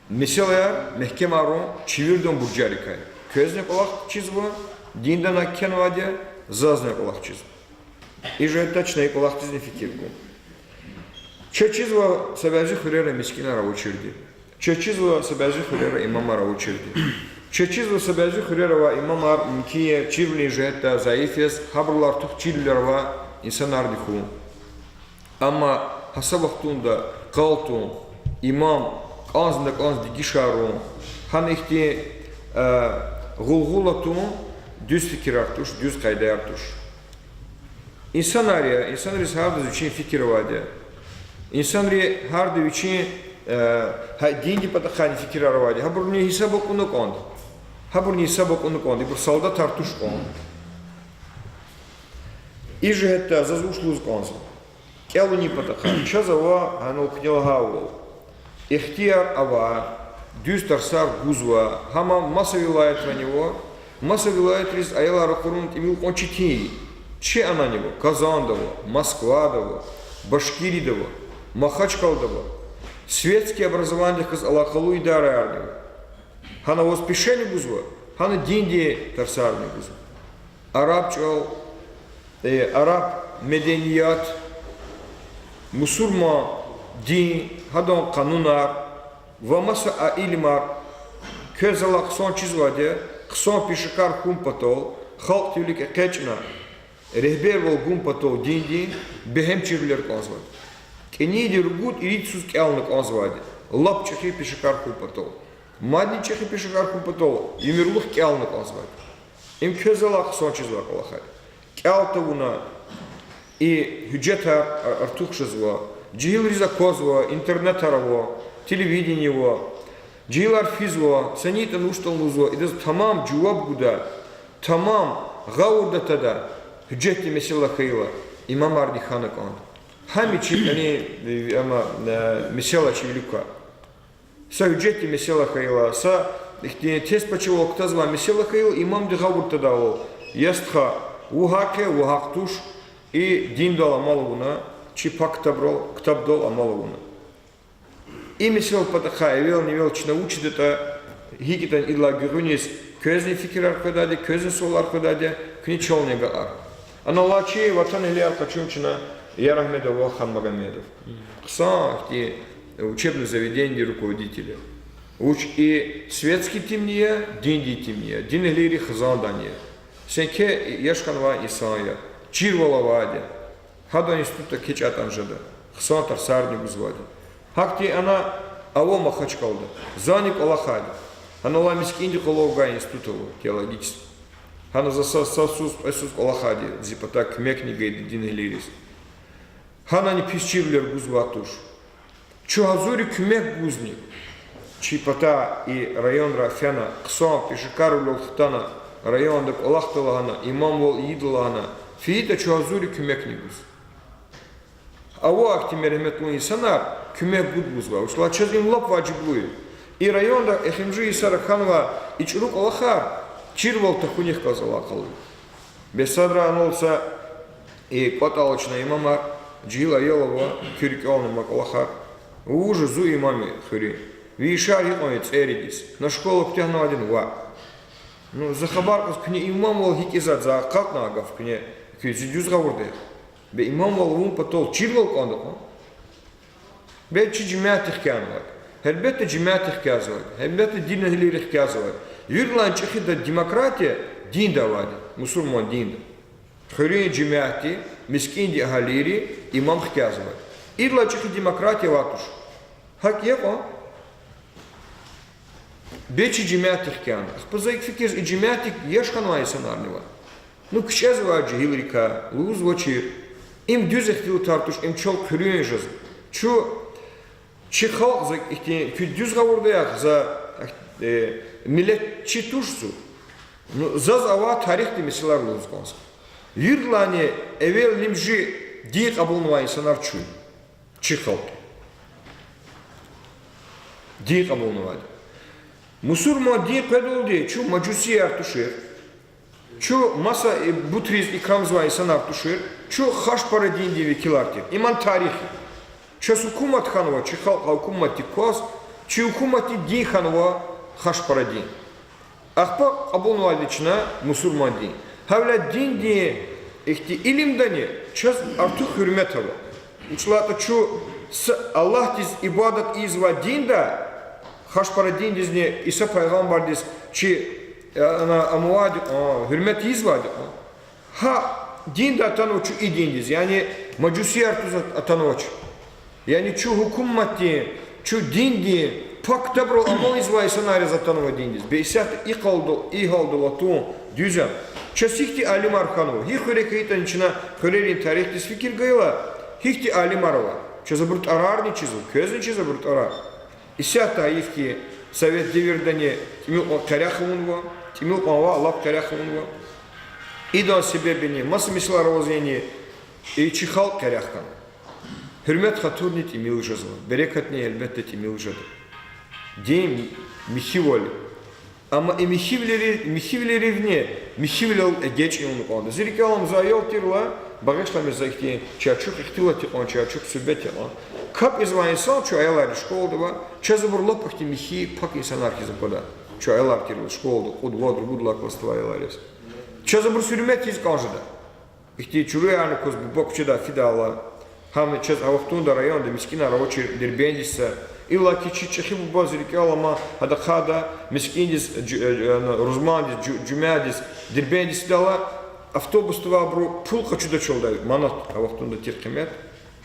месэлаяр мягькемарун, чирвилерун буржарикай. Квезни кӀвалах чизва, динда на кхьенвайди я, зазни кӀвалах чизва. И жигьетдай чна и кӀвалахдизни фикир гун. Чаз чизва са бязи хуьрера мискӀинар авачирди. Чаз чизва са бязи хуьрера имамар авачирди. Чаз чизва са бязи хуьрера авай имамар мумкин я чирвилин жигьетдай зайиф яз, гьабурулай артух чирвилер авай инсанарни хьун. Амма гьа са вахтунда къал тун, имам кӀанзни-кӀанз дегишарун, гьана ихьтин, э, гъулгъула тун дуьз фикирар туш, дуьз къайдаяр туш. Инсанар я, инсанриз гьарда вичин фикир авайди я. Инсанри гьарда вичин, э, гьа динди патахъайни фикирар авайди я. Гьабурни гьисаба кьуна кӀанда. Гьабурни гьисаба кьуна кӀанда, ибур солдатар туш кьван. И жигьетдай заз вуч лугьуз кӀанзава? КӀелунин патахъай чаз ава гьанал куьне лагьайвал. Ихтияр ава, дуьз тарсар гузва, гьам маса вилаятрани ава, маса вилаятриз аялар ракъурун тӀимил кьван четин я. Чи анани ава, Казанда ава, Москвада ава, Башкирияда ава, Махачкъалада ава. Светский образованидихъ галаз алакъалу идараярни ава. Гьана ваз пешени гузва, гьана динди тарсарни гузва. Араб чӀал, э, араб меденият, мусурман дин, гьадан къанунар ва маса илимар, квез залай хъсан чизвайди я, хъсан пешекар хьун патал, халкьдин вилик экъечӀна, регьбервал гун патал диндин бегьем чирвилер кӀанзавайди. КӀаниди ругуд ирид йисуз кӀелна кӀанзавайди, лап чӀехи пешекар хьун патал. Мадни чӀехи пешекар хьун патал уьмуьрлух кӀелна кӀанзавайди. Им квез залай хъсан чизвай кӀвалахар я. КӀел тавуна, и гьуьжетар артух жезва, жегьилриз аквазва, интернетар ава, телевидение ава, жегьилар физва, са ни ятӀани вуч ятӀани лугьузва, идаз тамам жаваб гуда, тамам гъавурда тада, гьуьжетдин месэла хьайила, имамарни хьана кӀанда. Гьам чи кӀани, э, ама, э, месэла чи вилик ква. Са гьуьжетдин месэла хьайила, са ихьтин тест пачалал кутазвай месэла хьайила, имамди гъавурда тадайвал: я стха, вун гьахъ я, вун гьахъ туш, и диндал амал авуна, чи пак ктабрал, ктабдал амал авуна. И месэлайрин патахъай эвелни-эвел чна вуч ийидатӀа, гьикӀ ятӀани идалай гуьгъуьниз квезни фикирар къведайди я, квезни суалар къведайди я, куьне чални агакьар. Ана алай чи ватанэгьлияр къачун чна Ярагьмедов ва Ханмагомедов. Хъсан ихьтин учебный заведениедин руководитель я. Вуч и светский итимни я, диндин итимни я, динэгьлийрин хизандани я. Сенкер яш хьанвай инсан я, чирвал авайди я. Гьадан институтда кечӀайтӀани жеда, хъсан тарсарни гузвайди я. Гьахьтин ана ава Махачкъалада, зани кӀвалахайди я. Гьана алай мискӀинди къвалав гвай институт ава, теологический. Гьана за са, са йисуз, кьве йисуз кӀвалахайди я, зи патай куьмекни гайиди динэгьлийриз. Гьанани пис чирвилер гузвай туш. Чун гьазур я куьмек гузни. Чи патай и районра фена, хъсан пешекарвилел хтана, районда кӀвалахда лагьана, имамвал ийида лагьана, фейитӀа чун гьазур я куьмекни гуз. Ава ахьтин мергьеметлу инсанар, куьмек гуда лугьузва. Вучиз лагьайтӀа чаз им лап важиблу я. И районда эхиримжи йисара хьанва и чӀуру кӀвалахар, чирвал тахьунихъ галаз алакъалу я. Бес садра анал са, э, кӀватӀ алачна имамар, жегьил аял ава, куь рикӀелни ама кӀвалахар. Вуж я, зун имам я хуьруьн. Ви яшар гьикьван я цӀеридиз? На школа куьтягьнавайди я, ваъ. Ну, за хабар кьаз, куьне имамвал гьикӀ ийизватӀа, за акъатна а гаф куьне, куьн зи дуьз гъавурда я. Бес имамвал авун патал чирвал кӀанда кьван? Бес чи жемятдихъ хкянавайди? Гьелбетда, жемятдихъ хкязвайди. Гьелбетда, динэгьлийрихъ хкязвайди. Виридалай чӀехиди демократия динда авайди, мусурман динда. Хуьруьн жемятди, мискӀинди агьалийри имам хкязвайди. Идалай чӀехи демократия авай туш. ГьакӀ я кьван? Бес чи жемятдихъ хкяна. Ахпа за икӀ фикирзава, и жемятдик яш хьанвай инсанарни ава. Ну, кичӀезвай жегьилрикай, лугьузвачир. Им дуьз ихтилатар туш, им чал хуьруьн жезва. Чун, чи халкь, за ихьтин куьн дуьз гъавурда яхъ, за, э, миллет чи туш зун. Ну, заз авай тарихди месэлаяр лугьуз кӀанзава. Виридалайни эвел лимжи дин кьабулнавай инсанар чун я. Чи халкь. Дин кьабулнавайди. Мусурман дин къведалди чун мажусияр тушир. Чун маса, э, бутриз икрамзавай инсанар тушир. Чун хашпара диндин векилар тир. Иман тарих я. Чаз гьукумат хьанва, чи халкьдин гьукуматдик кваз, чи гьукуматдин дин хьанва хашпара дин. Ахпа кьабулнавайди чна мусурман дин. Гьавиляй диндин ихьтин илимдани чаз артух гьуьрмет ава. Вучиз лагьайтӀа чун с-, Аллагьдиз ибадат ийизвай динда, хашпара диндизни Иса пайгъамбардиз чи, э, ана, амвайди кьван, гьуьрмет ийизвайди кьван. Гьа динда атанва чун и диндиз, яни мажусияр туз атанвач. Яни чун гьукуматдин, чун диндин, пак ктабрал амал ийизвай инсанар яз атанва диндиз. Бес исятда и гьалда, и гьалда атун дуьз я. Чаз гьихьтин алимар хьанва, гьи хуьре хьайитӀани чна хуьрерин тарихдиз фикир гайила, гьихьтин алимар ава. Чаз абурун тӀварарни чизва, квезни чизва абурун тӀварар. Исятда гьайиф хьи, совет девирдани тӀимил кьван къерех авунва, тӀимил кьван ваъ, лап къерех авунва. Идан себебни, маса месэлаяр аваз яни, и чи халкь къерех хьана. Гьуьрмет-хатурни тӀимил жезва, берекатни, гьелбетда, тӀимил жеда. Дин михьивал я. Амма и михьивилери-, михьивилеривни михьивилел эгечӀун кӀанда. Зи рикӀел алама, за аял тирла, багъишламир, за ихьтин чи ачух ихтилат икьван, чи ачух суьгьбет икьван. КапӀ ийизвай инсан, чун аялар школада ава, чаз абур лап ихьтин михьи, пак инсанар хьиз аквада. Чун аялар тирла школада, кьуд, вад, ругуд лагьай класста авай аялар яз. Чаз абуруз гьуьрмет ийиз кӀан жеда. Ихьтин чуруярни кваз буба куьчедай фидайла, гьам чаз а вахтунда районда мискӀинар авачир Дербентдиз са. Иллаки чи чӀехи буба, зи рикӀел алама, гьадахъ ада мискӀиндиз, жу-, э, э, рузмандиз, жу-, жуьмядиз Дербентдиз фидайла, автобусдивай абуру пул къачудачалда, манат а вахтунда тир къимет,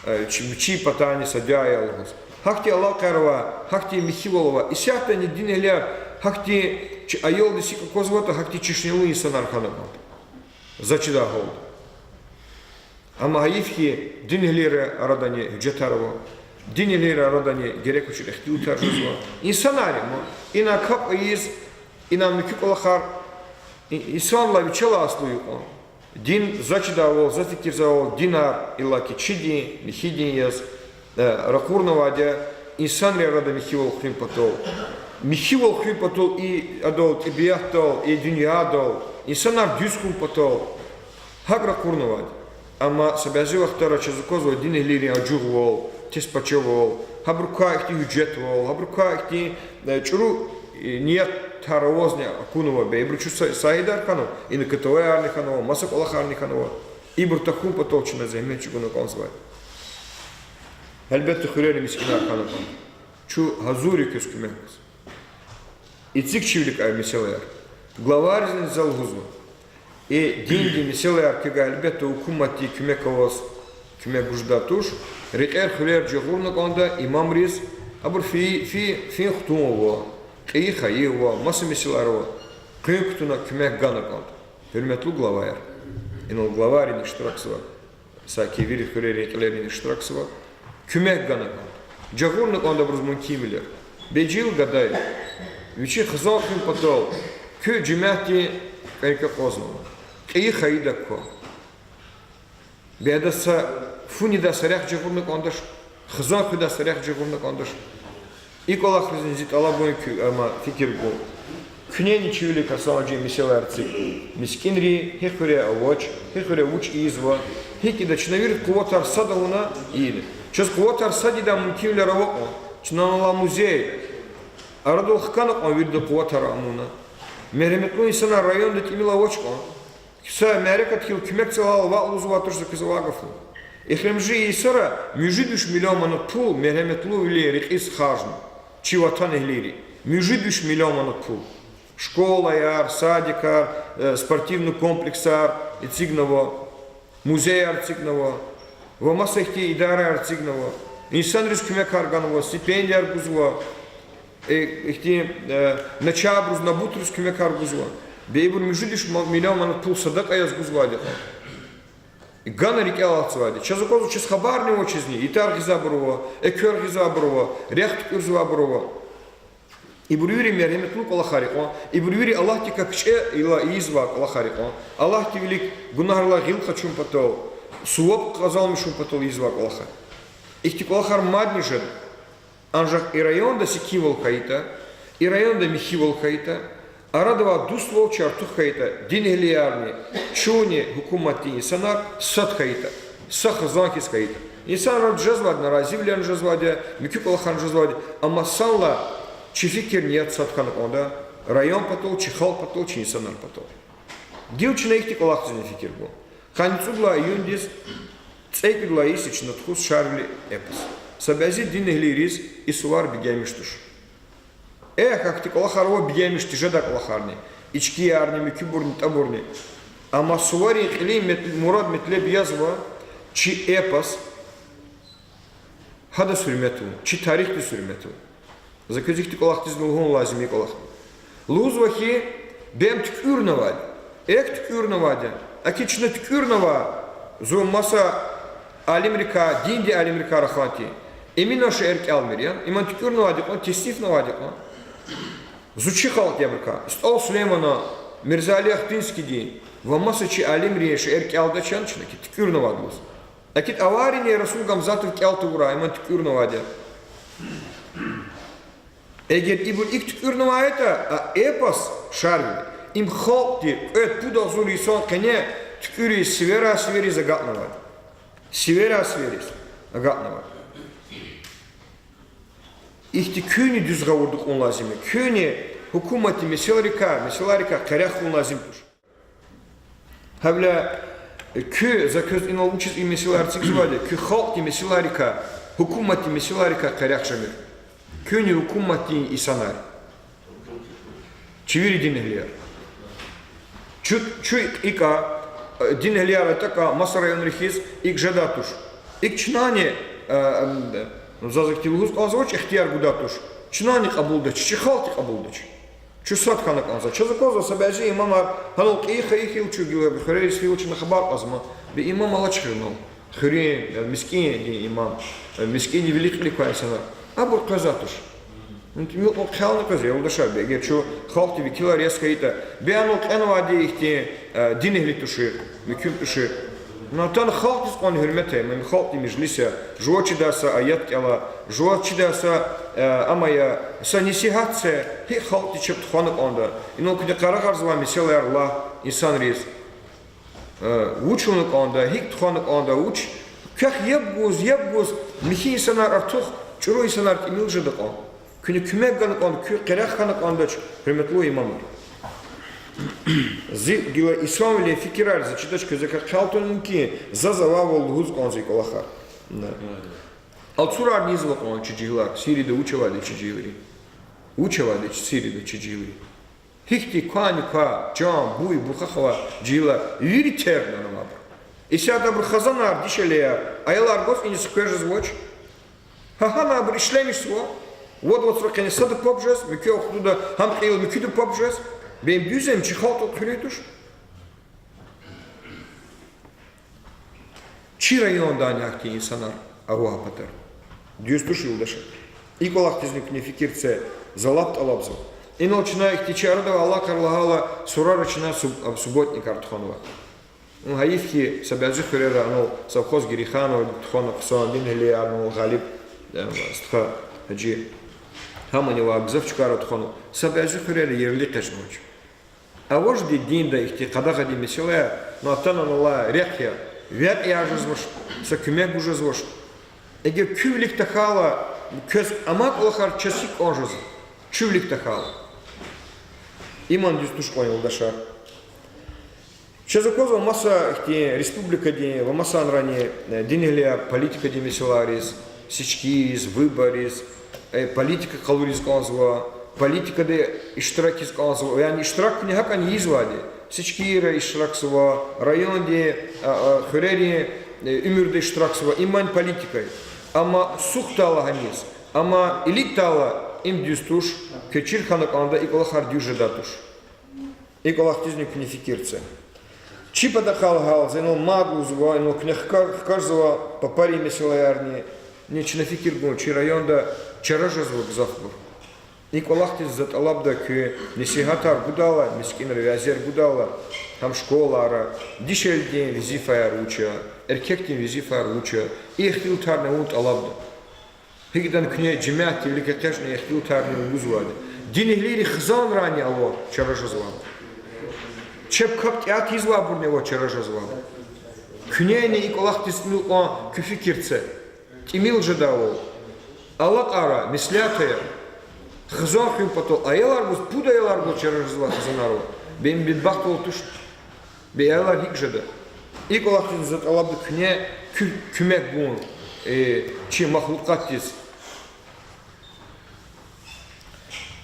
э, чи, вичин патайни са дуьа ая лугьуз. Гьахьтин алакъаяр ава, гьахьтин михьивал ава, исятдани динэгьлияр, гьахьтин чи аялдиз гьикӀ аквазватӀа, гьахьтин чешнелу инсанар хьана кӀанда. За чидай гьалда. Амма гьайиф хьи, динэгьлийрин арадани гьуьжетар ава, динэгьлийрин арадани герек авачир ихтилатар жезва. Инсанар я ма, ина капӀ ийиз, ина муькуь кӀвалахар, и-, инсанлай вичелай аслу я кьван. Дин, за чидайвал, за фикирзавайвал, динар иллаки чи дин, михьи дин яз, э, ракъурнавайди я инсанрин арада михьивал хуьн патал. Михьивал хуьн патал и адал, тӀебиатдал, и дуьньядал, инсанар дуьз хьун патал. ГьакӀ ракъурнавайди. Амма са бязи вахтара чаз аквазва динэгьлийрин ажугъвал, тестпачавал, гьабурукай ихьтин гьуьжетвал, гьабурукай ихьтин, э, чӀуру, э, ниятар авазни акунва бес. Ибуру чун са-, сагьидар хьанва, ина КТВ-ярни хьанва, маса кӀвалахарни хьанва. Ибур тахьун патал чна зегьмет чӀугуна кӀанзавайди. Гьелбетда, хуьрерин мискӀинар хьана кӀанда. Чун гьазур я квез куьмек гуз. Эцигчивиликай месэлаяр. Главайризни за лугьузва. И диндин месэлаяр квевай, гьелбетда, гьукуматди куьмек аваз, куьмек гуз жедай туш, рекьер-хуьрер жагъурна кӀанда имамриз, абур фи-, фи-, фин хтун ава, кьейи хайи ава, маса месэлаяр ава, къуьн кутуна куьмек гана кӀанда. Гьуьрметлу главаяр. Инал главайрини иштиракзава. Саки вири хуьрерин кьилерини иштиракзава. Куьмек гана кӀанда. Жагъурна кӀанда абуруз мумкинвилер. Бес жегьил гада я. Вичи хизан хуьн патал куь жемятди кӀвенкӀве акъвазнава. Кьейи хайидак ква. Беда са фунидай са рехъ жагъурна кӀандач, хизан хуьдай са рехъ жагъурна кӀандач. И кӀвалахризни зи тӀалабун куь, амма фикир гун. Куьнени чи вилик хъсан жи месэлаяр эциг. МискӀинри, гьи хуьре авач, гьи хуьре вуч ийизва, гьикӀ ийида, чна вири къуватар сад авуна ийида. Чаз къуватар сад ийидай мумкинвилер ава кьван. Чна ала музей. Арадал хкана кьван вирида къуватар амуна. Мергьеметлу инсанар районда тӀимил авач кьван. Са мярекат хьайила куьмек це лагьайла ваъ лугьузвай туш, за квез авай гаф я. Эхиримжи йисара муьжуьд виш миллион манат пул мергьеметлувилин рекьиз харжна. Чи ватанэгьлийри. Муьжуьд виш миллион манат пул. Школаяр, садикар, э, спортивный комплексар эцигнава, музейяр эцигнава, ва маса ихьтин идараяр эцигнава. Инсанриз куьмекар ганва, стипендияр гузва, э, ихьтин, э, начагъбуруз, набутриз куьмекар гузва. Бе ибур муьжуьд виш ма-, миллион манат пул садакьа яз гузвайди кьван. Гана рикӀел алатзавайди. Чаз аквазва, чаз хабарни авачизни, итар гъизвайбур ава, эквер гъизвайбур ава, рехъ туькӀуьрзавайбур ава. Ибур вири мергьеметлу кӀвалахар я кьван, ибур вири Аллагьдикай кичӀела ийизвай кӀвалахар я кьван. Аллагьдин вилик гунагьрилай гъил къачун патал, суваб къазанмишун патал ийизвай кӀвалахар. Ихьтин кӀвалахар мадни жеда. Анжах и районда секинвал хьайитӀа, и районда михьивал хьайитӀа, арада авай дуствал чи артух хьайитӀа, динэгьлиярни, чунни гьукуматдин инсанар сад хьайитӀа, са хизан хьиз хьайитӀа. Инсанрин жезвайди, наразивилерни жезвайди я, муькуь кӀвалахарни жезвайди я, амма санлай чи фикир-ният сад хьана кӀанда район патал, чи халкь патал, чи инсанар патал. Гила чна ихьтин кӀвалахдизни фикир гун. Къанни цӀуд лагьай июндиз цӀекӀуьд лагьай йис я чна тухуз Шарвили эпос. Са бязи динэгьлийриз и сувар бегенмиш туш. Эхь, ахьтин кӀвалахар ава бегенмиш тежедай кӀвалахарни, ичкиярни, муькуьбурни, тӀабурни. Амма суварин кьилин мет-, мурад, метлеб язва чи эпос, гьадаз гьуьрмет авун, чи тарихдиз гьуьрмет авун. За квез ихьтин кӀвалахдизни лугьун лазим я кӀвалах. Лугьузва хьи, бем туькӀуьрнавайди. Эхь, туькӀуьрнавайди. Аки чна туькӀуьрнава, зун маса алимрикай, диндин алимрикай рахайтӀа. Эминан шиир кӀелмир яни, им туькӀуьрнавайди кьван, теснифнавайди кьван. Зун чи халкьдин абурукай, СтӀал Сулейманан, Мирзали Ахтынскийдин ва маса чи алимрин шиир кӀелдачни чна, аки туькӀуьрнавайди лугьуз. Акит аварини Расул Гамзатов кӀел тавурай, им туькӀуьрнавайди я. Эгер ибур икӀ туькӀуьрнавайтӀа, а эпос Шарвили, им халкьди кьвед-пуд агъзур йисан къене туькӀуьриз, сиверай-сивериз агакьнавайди. Сиверай-сивериз агакьнавайди. Ихьтин куьнни дуьз гъавурда кьун лазим я, куьнни гьукуматдин месэлайрикай, месэлайрикай къерех хьун лазим туш. Гьавиляй куьн, за квез инал вучиз и месэлаяр эцигзавайди я, куьн халкьдин месэлайрикай, гьукуматдин месэлайрикай къерех жемир. Куьнни гьукуматдин инсанар я. Чи вири динэгьлияр. Чу, чу икӀа, динэгьлияр атӀа кьван, маса районра хьиз икӀ жедай туш. ИкӀ чнани, заз ихьтин лугьуз кӀанзавач, ихтияр гудай туш. Чнани кьабулдач, чи халкьди кьабулдач. Чун сад хьана кӀанзава. Чаз аквазва са бязи имамар, гьанал кьейи хайи хьайила чун гила хуьрериз фейила чна хабар кьазма. Бе имам алач хьи инал. Хуьруьн, э, мискӀиндин имам, э, мискӀиндин вилик-кьилик квай инсанар. Абур къвезвай туш. Им кьван хъелни къвезва, юлдашар, бе, эгер чун халкьдин векилар яз хьайитӀа, бе, анал кьенвайди ихьтин, э, динэгьли тушир, муькуьбур тушир. Ну, атана халкьдиз кьван гьуьрмет ая, им халкьдин межлис я, жува чидай са аят кӀела, жува чидай са, э, ам ая, са несигьат це, гьикӀ халкьди чеб тухвана кӀанда. Инал куьне къарагъарзавай месэлаяр лагь инсанриз. Э, вуч авуна кӀанда, гьикӀ тухвана кӀанда, вуч, квехъ яб гуз, яб гуз, михьи инсанар артух, чӀуру инсанар тӀимил жеда кьван. Куьне куьмек гана кӀанда, куьн къерех хьана кӀандач, гьуьрметлу имамар. Зи гила инсанвилин фикирар зи чидач, квез акваз хъел тавун мумкин, заз авайвал лугьуз кӀанзава и кӀвалахар. Алцурарни ийизва кьван чи жегьилар, Сирида вуч авайди чи жегьилрин. Вуч авайди чи Сирида чи жегьилрин. Гьихьтин квайни квай, чан, буй, бухахвай жегьилар вири терг хьанва абур. Исятда абурун хизанар, дишегьлияр, аялар гваз иниз хквез жезвач. Гьа-гьана абур ишлемишзава, вад вацра къене сада паб жез, муькуь вахтунда гьам кьейила муькуьда паб жез. Бе, им дуьз я, им чи халкьдал хуьруьн туш. Чи райондани ахьтин инсанар ава а патара. Дуьз туш, юлдашар. И кӀвалахдизни куьне фикир це, за лап тӀалабзава. Инал чна ихьтин чи арада авай алакъаяр лагьайла, сурара чна суб-, субботникар тухванва. Гьайиф хьи, са бязи хуьрера, ну, совхоз Герейхановади тухвана хъсан, Дингьилиярни, ну, Гъалиб, э, стха, Гьажи, гьамани ва гзаф чкайра тухвана, са бязи хуьрера ерли экъечӀнавач. Аважди динда ихьтин къадагъадин месэлаяр, ну, атана, ну, ала рехъ я, векь яз жезвач, са куьмек гуз жезвач. Эгер куь вилик тахьайла, квез амай кӀвалахар чаз гьикӀ кӀан жезва? Куь вилик тахьайла. Иман дуьз туш кьван, юлдашар. Чаз аквазва маса ихьтин республикадин ва масанрани, э, Дингьилияр политикадин месэлайриз, сечкийриз, выборриз, э, политика къалуриз кӀанзава, политикада иштиракиз кӀанзава, яни иштирак куьне гьакӀани ийизвайди. Сечкийра иштиракзава, райондин, а, а, хуьрерин, э, уьмуьрда иштиракзава, иман политика я. Амма сухтайла гьаниз, амма илитайла им дуьз туш, квез чир хьана кӀанда, и кӀвалахар дуьз жедай туш. И кӀвалахдизни куьне фикир це. Чи патахъай гьал, за инал мад лугьузва, инал куьне хкаж-, хкажзава папарин месэлаярни, ни чна фикир гун, чи районда чара жезва гзафбур. И кӀвалахдиз за тӀалабда, куьн несигьатар гудайла, мискӀинра вязер гудайла, гьам школайра, дишегьлидин везифаяр вуч я, эркекдин везифаяр вуч я, и ихтилатарни авун тӀалабда. ГьикӀ ятӀани куьне жемятдин вилик экъечӀна ихтилатарни лугьузвайди. Дингьилийрин хизанрани ава чара жезвайбур. Чеб капӀ тӀеатӀ ийизвайбурни ава чара жезвайбур. Куьнени и кӀвалахдиз тӀимил кьван куь фикир це. ТӀимил жедайвал, алакьара, меслят ая. Хизан хуьн патал аялар гуз, пуд аялар гуз чара жезвай хизанар ава. Бе им бедбахтвал туш. Бе аялар гьикӀ жеда? И кӀвалахдиз за тӀалабда куьне, куь-, куьмек гун, э, чи махлукьатдиз.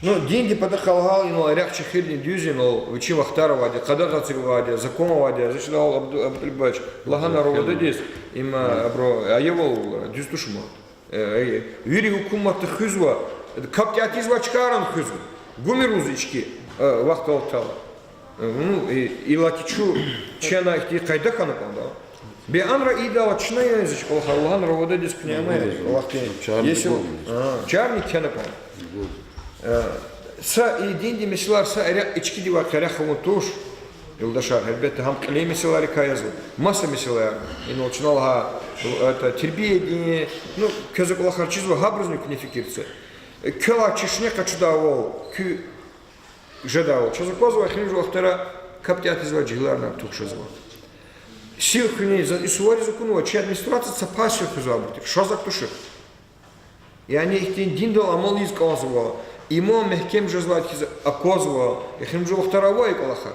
Ну, диндин патахъай гьал, инал рехъ чехирдин дуьз я, инал вичин вахтар авайди, къадагъаяр авайди, закон авайди, за чидайвал, Абду-, Абдулбач, лагьана Равададиз, им, э, абуру аявал дуьз тушма. Э, э, вири гьукуматда хуьзва, капӀ тӀеатӀ ийизвай чкайрани хуьзва. Гумир лугьуз ички, э, вахт алтайла. Э, ну, э, иллаки чу, чна ихьтин къайда хьана кӀанда. Бе анра ийидайла чна язич кӀвалахар, лагьана Равададиз, куьне ама кӀвалахдин. Чарни кхьена кӀанда. Э, са и диндин месэлаяр са эрекь ичкидивай къерех авун туш. Юлдашар, гьелбетда, гьам кьилин месэлайрикай язва. Маса месэлаяр. Инал чна лагьай, это, тербиядин, ну, квез а кӀвалахар чизва, гьабурузни куьне фикир це. Квелай чешне къачудайвал, куь жедайвал. Чаз аквазва, эхиримжи вахтара капӀ тӀеатӀ ийизвай жегьиларни артух жезва. Сив хуьнин за-, и сувариз акунва, чи администрация цапай сив хуьзвайбур тир, шаз акатуш. Яни ихьтин диндал амал ийиз кӀанзава, иман мягькем жезвайди хьиз аквазва, эхиримжи вахтара ава и кӀвалахар.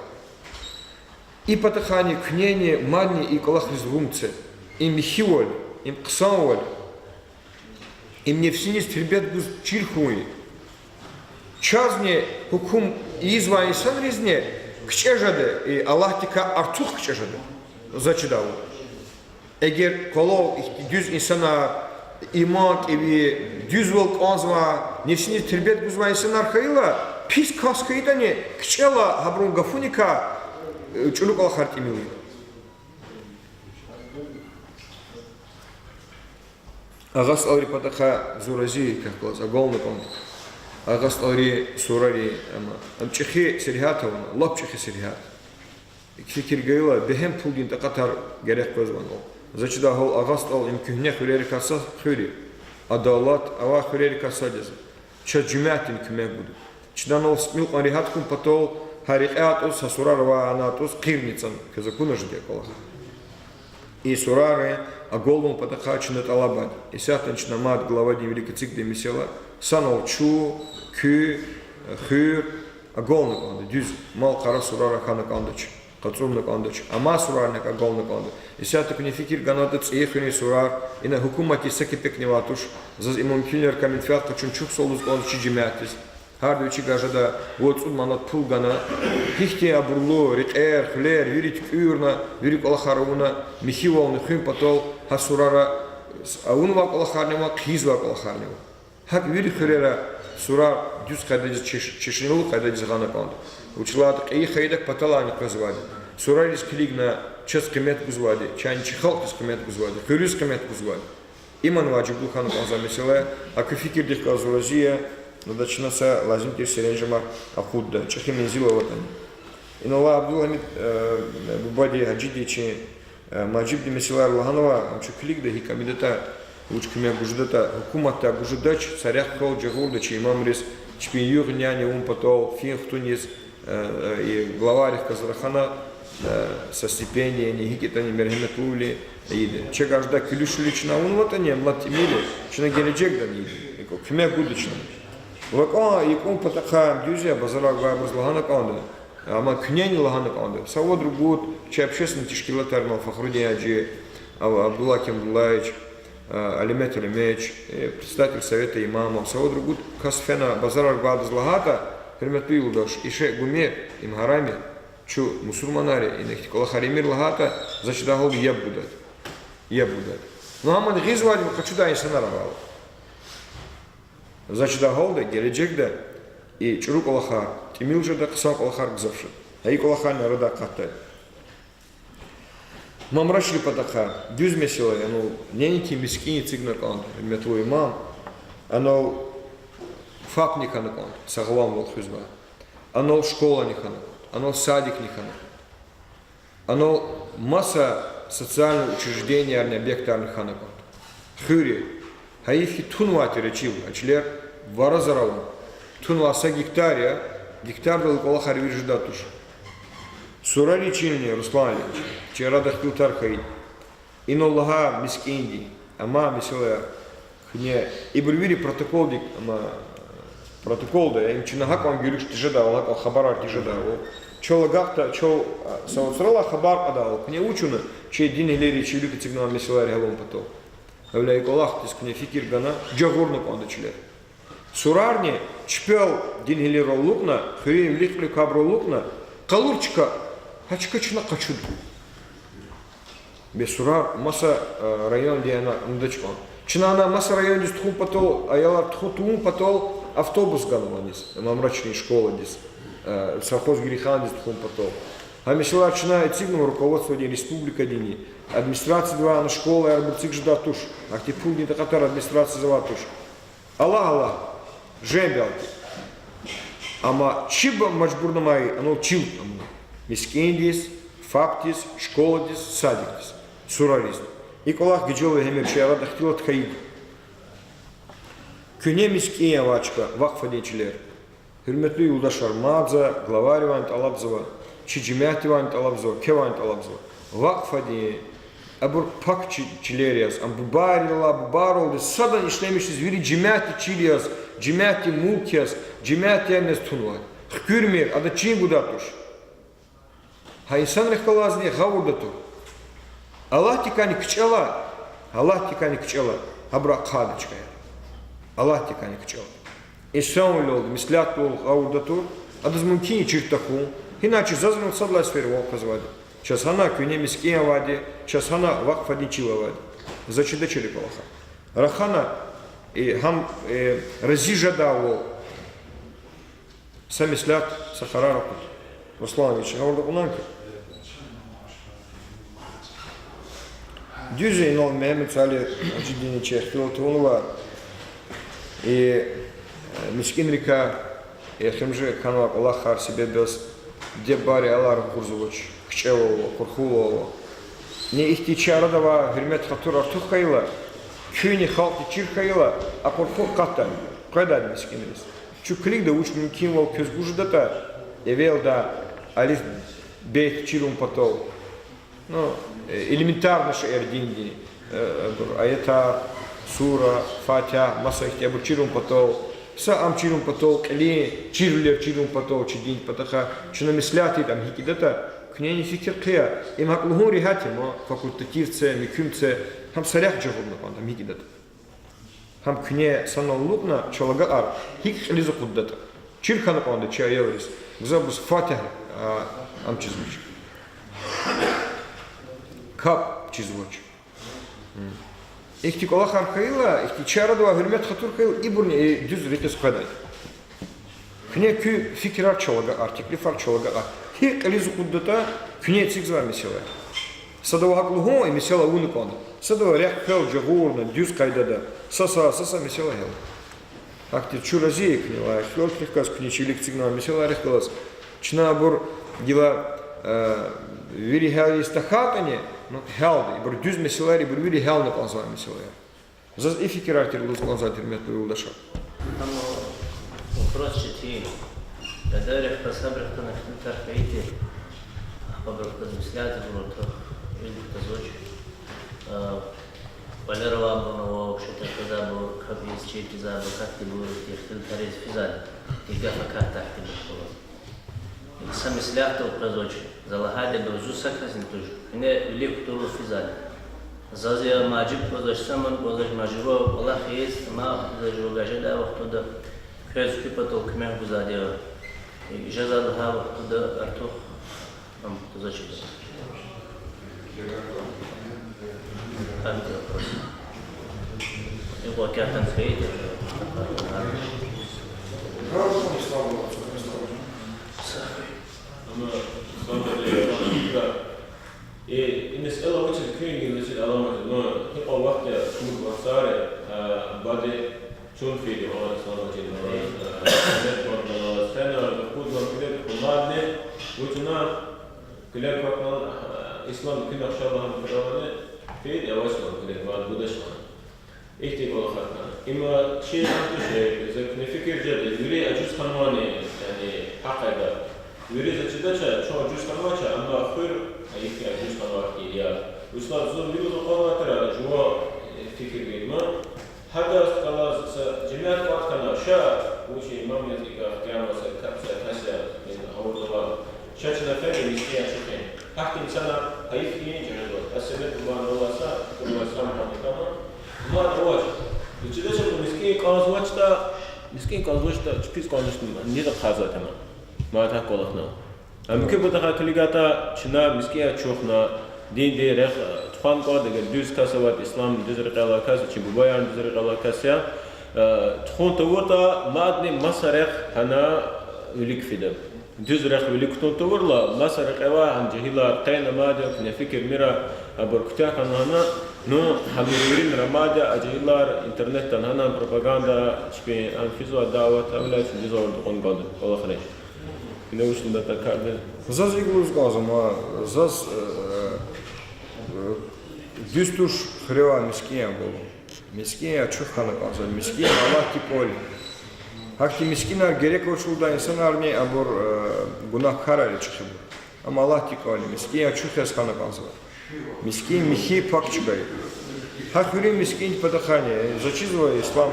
И патахъайни куьнени мадни и кӀвалахриз лум це. Им михьивал, им хъсанвал, им нефсиниз тербият гуз чир хьун я. Чазни гьукум ийизвай инсанризни кичӀе жеда, и Аллагьдикай артух кичӀе жеда. За чидайвал. Эгер къвалав ихьтин дуьз инсанар, иман кӀеви, дуьзвал кӀанзавай, нефсиниз тербият гузвай инсанар хьайила, пис кас хьайитӀани, кичӀела гьабурун гафуникай, э, чӀуру кӀвалахар тӀимил я. АгъастӀалрин патахъай зун рази я, квехъ галаз агална кӀанда. АгъастӀалрин сурарин, ам, ам чӀехи сергьят авуна, лап чӀехи сергьят. Фикир гайила, бегьем пулдин такьатар герек къвезвани. За чидайвал, АгъастӀал им куьгьне хуьрерикай са хуьр я. Адалат авай хуьрерикай сад я. Чаз жемятдин куьмек гуда. Чна инал тӀимил кьван регьят хьун патал, гьа рекье атӀуз, гьа сурар авай ана атӀуз, къирни цӀан, квез акуна жеди кӀвалах. И сурарин агалун патахъай чна тӀалабайди. Исятда чна мад главадин вилик эцигда месэла, санал чун, куьн, хуьр агална кӀанда, дуьз, мал-къара сурарай хьана кӀандач, къачуна кӀандач, амай сурарни агална кӀанда. Исятда куьне фикир ганатӀа, ЦӀийи хуьруьн сурар, ина гьукуматдиз са кепекни авай туш, заз Имамутдинлерикай менфят къачуна чухсагъул лугьуз кӀанзава чи жемятдиз. Гьарда вичикай жеда вад-цӀуд манат пул гана, гьихьтин абурлу рекьер, хуьлер, вири туькӀуьрна, вири кӀвалахар авуна, михьивални хуьн патал гьа сурара авунвай кӀвалахарни ава, хъийизвай кӀвалахарни ава. ГьакӀ вири хуьрера сурар дуьз къайдадиз чеш-, чешнелу къайдадиз гъана кӀанда. Вучиз лагьайтӀа кьейи хайидак паталайни къвезвайди. Сурариз килигна чаз къимет гузвайди, чна чи халкьдиз къимет гузвайди, хуьруьз къимет гузвайди. Иман важиблу хьана кӀанзавай месэла я, а куь фикирдихъ галаз зун рази я, ада чна са лазим тир серенжемар акъудда, чӀехи мензил аватӀани. Инал Абдулгьамид, э, бубади, Гьажиди чи, э, Мажибди месэлаяр лагьанва, ам чун килигда гьикӀ ам ийидатӀа, вуч куьмек гуз жедатӀа, гьукуматдай гуз жедач, са рехъ хьайила жагъурда чи имамриз, чпин югъ-няни авун патал, фин-хтуниз, э, э, и главарихъ галаз рахана, э, са стипендияни, гьикӀ ятӀани мергьеметлувиле ийида. Чагажда килишули чна авунватӀани, ам лап тӀимил я, чна гележегда ийида. ИкӀ куьмек гуда чна. Ва кӀан, икӀ авун патахъай дуьз я, базарай гвайбуруз лагьана кӀанда. Амма куьнени лагьана кӀанда. Са вад-ругуд чи общественный тешкилатар, ма Фахрудин гьажи, Аб-, Абдулла Кембуллаевич, э, Алимет Алимеч, э, председатель совета имамов, са вад-ругуд кас фена базарар гвайдаз лагьайтӀа, гьуьрметлу юлдаш, и шей гумир, им гьарам я, чун мусурманар я, ина ихьтин кӀвалахар ийимир лагьайтӀа, за чидай гьалда яб гудайд. Яб гудайд. Ну, гьамни гъизвайди къачудай инсанар авайла. За чидай гьалда, гележегда и чӀуру кӀвалахар тӀимил жеда, хъсан кӀвалахар гзаф жеда. Гьа и кӀвалахарни арадай акъатдайд. Мамрачни патахъай дуьз месэла я, анал неинки мискӀин эцигна кӀанда, гьуьрметлу имам, анал ФАПни хьана кӀанда, сагъламвал хуьзвай. Анал школани хьана кӀанда, анал садикни хьана кӀанда. Анал маса социальный учреждениярни, объектарни хьана кӀанда. Хуьр я. Гьайиф хьи, тунвай тир а чил, а чилер вара зарал ава. Тунвай са гектар я, гектардал и кӀвалахар вири жедай туш. Сурарин чилни, Руслан Алиевич, чи арада ихтилатар хьайиди. Инал лагьай мискӀинди, амай месэлаяр, куьне ибур вири протоколдик, ама протоколда, им чна гьакӀан гуьруьш тежедайвал, гьакӀан хабарар тежедайвал. Чал агакьда, чал, а, са вацралай хабар кьадайвал, куьне вуч авуна, чи динэгьлийри, чи вилик эцигнавай месэлаяр гьялун патал. Гьавиляй и кӀвалахдиз куьне фикир гана, жагъурна кӀанда чилер. Сурарни чпел динэгьлийрал алукӀна, хуьруьн вилик-кьилик квайбурал алукӀна, къалур чка, гьа чка чна къачуда. Бес сурар маса, э, районди ана умудач кӀан. Чна ана маса райондиз тухун патал, аялар тухун тавун патал автобус ганва аниз, Мамрачни школадиз, э, совхоз Гирихандиз тухун патал. Гьа месэлаяр чна эцигнава руководстводин республикадини, администрациядивай ана школаяр эцигиз жедай туш, ахьтин пулдин такьатар администрациядиз авай туш. Аллагь, Аллагь, жен белки. Амма чеб мажбурнамай анал чил, амма мискӀиндиз, ФАПдиз, школадиз, садикдиз, сураризни. И кӀвалах гежелай гьамир чи арада ихтилат хьайиди. Куьне мискӀин авай чка, вакъфадин чилер. Гьуьрметлу юлдашар, мад за главаривайни тӀалабзава, чи жемятдивайни тӀалабзава, квевайни тӀалабзава. Вакъфадин, абур пак чи-, чилер яз, ам бубайрилай, бубайралди садан ишлемишиз вири жемятдин чил яз, жемятдин мулк яз, жемятдин яз тунвай. Хкуьрмир, ада чин гудай туш. Гьа инсанрихъ галазни гъавурда тур. Аллагьдикайни кичӀела, Аллагьдикайни кичӀела, гьабур ахъайдай чка я. Аллагьдикайни кичӀела. Инсанвилелди, меслятвилелди гъавурда тур, адаз мумкин я чир тахьун, гьина чи заз вун сад лагьай сеферда ван къвезвайди. Чаз гьана куьне мискӀин авайди, чаз гьана вакъфадин чил авайди. За чидач и кӀвалахар. Рахана, э, гьам, э, рази жедайвал, са меслят, са къарар акъуд. Руслан Ильич, гъавурда кьуна хьи. Дуьз я, инал Мегьамед Салигь Гьажидини чи ихтилат авунва. И, э, мискӀинрикай эхиримжи хьанвай кӀвалахар себеб яз диде-бубайри аялар ракъурзавач, кичӀевал ава, къурхувал ава. Ни ихьтин чи арада авай гьуьрмет-хатур артух хьайила, куьнни халкьди чир хьайила, а къурху акъатдай, къведай мискӀинриз. Чун килигда вуч мумкинвал квез гуз жедатӀа, эвелдай алиф-бет чирун патал. Ну, э, элементарный шейэр диндин, э, абур аятар, сура, Фатигьа, маса ихьтин абур чирун патал, са ам чирун патал, кьилин чирвилер чирун патал, чи дин патахъай, чна меслят ийида ам гьикӀ ийидатӀа, куьнени фикир хъия, им гьакӀ лугьун регьят я, ма факультатив це, муькуьм це, гьам са рехъ жагъурна кӀанда ам гьикӀ ийидатӀа. Гьам куьне санал алукӀна чал агакьар гьикӀ кьилиз акъуддатӀа. Чир хьана кӀанда чи аялриз. Гзафбуруз Фатигьа, а, ам чизвач. КапӀ чизвач. Ихьтин кӀвалахар хьайила, ихьтин чи арада авай гьуьрмет-хатур хьайила, ибурни, э, дуьз рекьиз къведай. Куьне куь фикирар чал агакьар, теклифар чал агакьар. ГьикӀ кьилиз акъуддатӀа куьне эцигзавай месэла я. Садавай гьакӀ лугьун, и месэла авуна кӀанда. Садавай рехъ хвел жагъурна, дуьз къайдада. Са-са, са-са месэла гьяла. Гьахьтин чун рази я куьне, ва ихтилатрихъ галаз куьне чи вилик эцигнавай месэлайрихъ галаз. Чна абур Гила, э, вири гьялиз тахьайтӀани, ну, гьялда, ибур дуьз месэлаяр, ибур вири гьялна кӀанзавай месэлаяр. Заз и фикирар тир лугьуз кӀанзава, гьуьрметлу юлдашар. Амма вопрос четин. Гадайрихъ галаз абурухъ галаз ихтилатар хьайитӀа, ахпа абурухъ галаз меслятбур артух, илбетда, звучит. Э, валера вабурна ва вообще-то квез абур капиз чиркиза абур катдибур ихтилатариз физани, и гаф акатда ихтилатар кваз. Са меслятдал къвезвач, за лагьайди, абур зун са касни туш, ингье вилик кутурла физани. Заз я мажиб квазвач, са ман квазвач, мажибур кӀвалахиз, ма за жува гажедай вахтунда квез куь патал куьмек гузвайди я. Жезва лагьай вахтунда артух, ам, за чида. Как это вопрос? Его кятан хейт. Амма Александр Леонидович, э, и месэла вучиз куьн гила чир аламаз, ну, гьикьван вахт я кумуд варцари, э, баде чун фейиди ван Александр Леонидович, э, Мегьамед ван Александр, фена, гьикьван фейиди хьун мадни, вучна, куьле квахьна, э, ислам куьн ахшар лагьана фиралани, фейиди авач лагьана куьле кван гудач лагьана. Ихьтин кӀвалахар хьана. Има чи гьам туш, за куьне фикир жеда, вири ажуз хьанвани, яни, гьа къайда. Вири за чидач, чун ажуз хьанвач, амма хуьр, а, ихьтин ажуз хьанвай хьтин я. Вучиз лагьайтӀа зун вилик акъвазнавайтӀа, жуван, э, фикир гайитӀа. Гьадаз галаз са жемят кӀватӀ хьана, ша, вуч имам яз икӀ хкянава са кап, са кас я, ин гъавурда ва. Ша чна фена мискӀин ачухин. Гьахьтин инсанар гьайиф хьайин жагъизва. Асемет бубан валай са, курвай са мугьамматана. Мад авач. Вичида чна мискӀин кӀанзавачтӀа, мискӀин кӀанзавачтӀа, чпиз кӀанзавачтӀа, низ ахъайзавайтӀа ама. Мад гьакӀ кӀвалахна. Ам муькуь патахъай килигайтӀа, чна мискӀин ачухна, динди рехъ тухвана кӀанда, эгер дуьз кас аватӀа, ислам дуьз рекьелай кас, чи бубаяр дуьз рекьелай кас я, э, тухун тавуртӀа, мадни маса рехъ гьана вилик фида. Дуьз рехъ вилик кутун тавурла, маса рекье авай гьа жегьилар къейдна мад я, куьне фикирмир, абур куьтягь хьана лагьана, ну, гьа виринра мад я, а жегьилар интернетда гьана пропаганда, чпин ам физвай дават, гьавиляй чун дуьз гъавурда кьун кӀанда, кӀвалахрин. Куьне вуч лугьудатӀа кардиз? Заз икӀ лугьуз кӀанзава, заз, э, э, дуьз туш хуьре авай мискӀин я гала. МискӀин ачух хьана кӀанзава, мискӀин Аллагьдин кӀвал я. Гьахьтин мискӀинар герек авач лугьудай инсанарни абур, э, гунагькарар я чӀехибур. Амма Аллагьдин кӀвал я, мискӀин ачух яз хьана кӀанзава. МискӀин михьи пак чка я. Гьа хуьруьн мискӀиндин патахъайни, э, заз чизва, Ислам,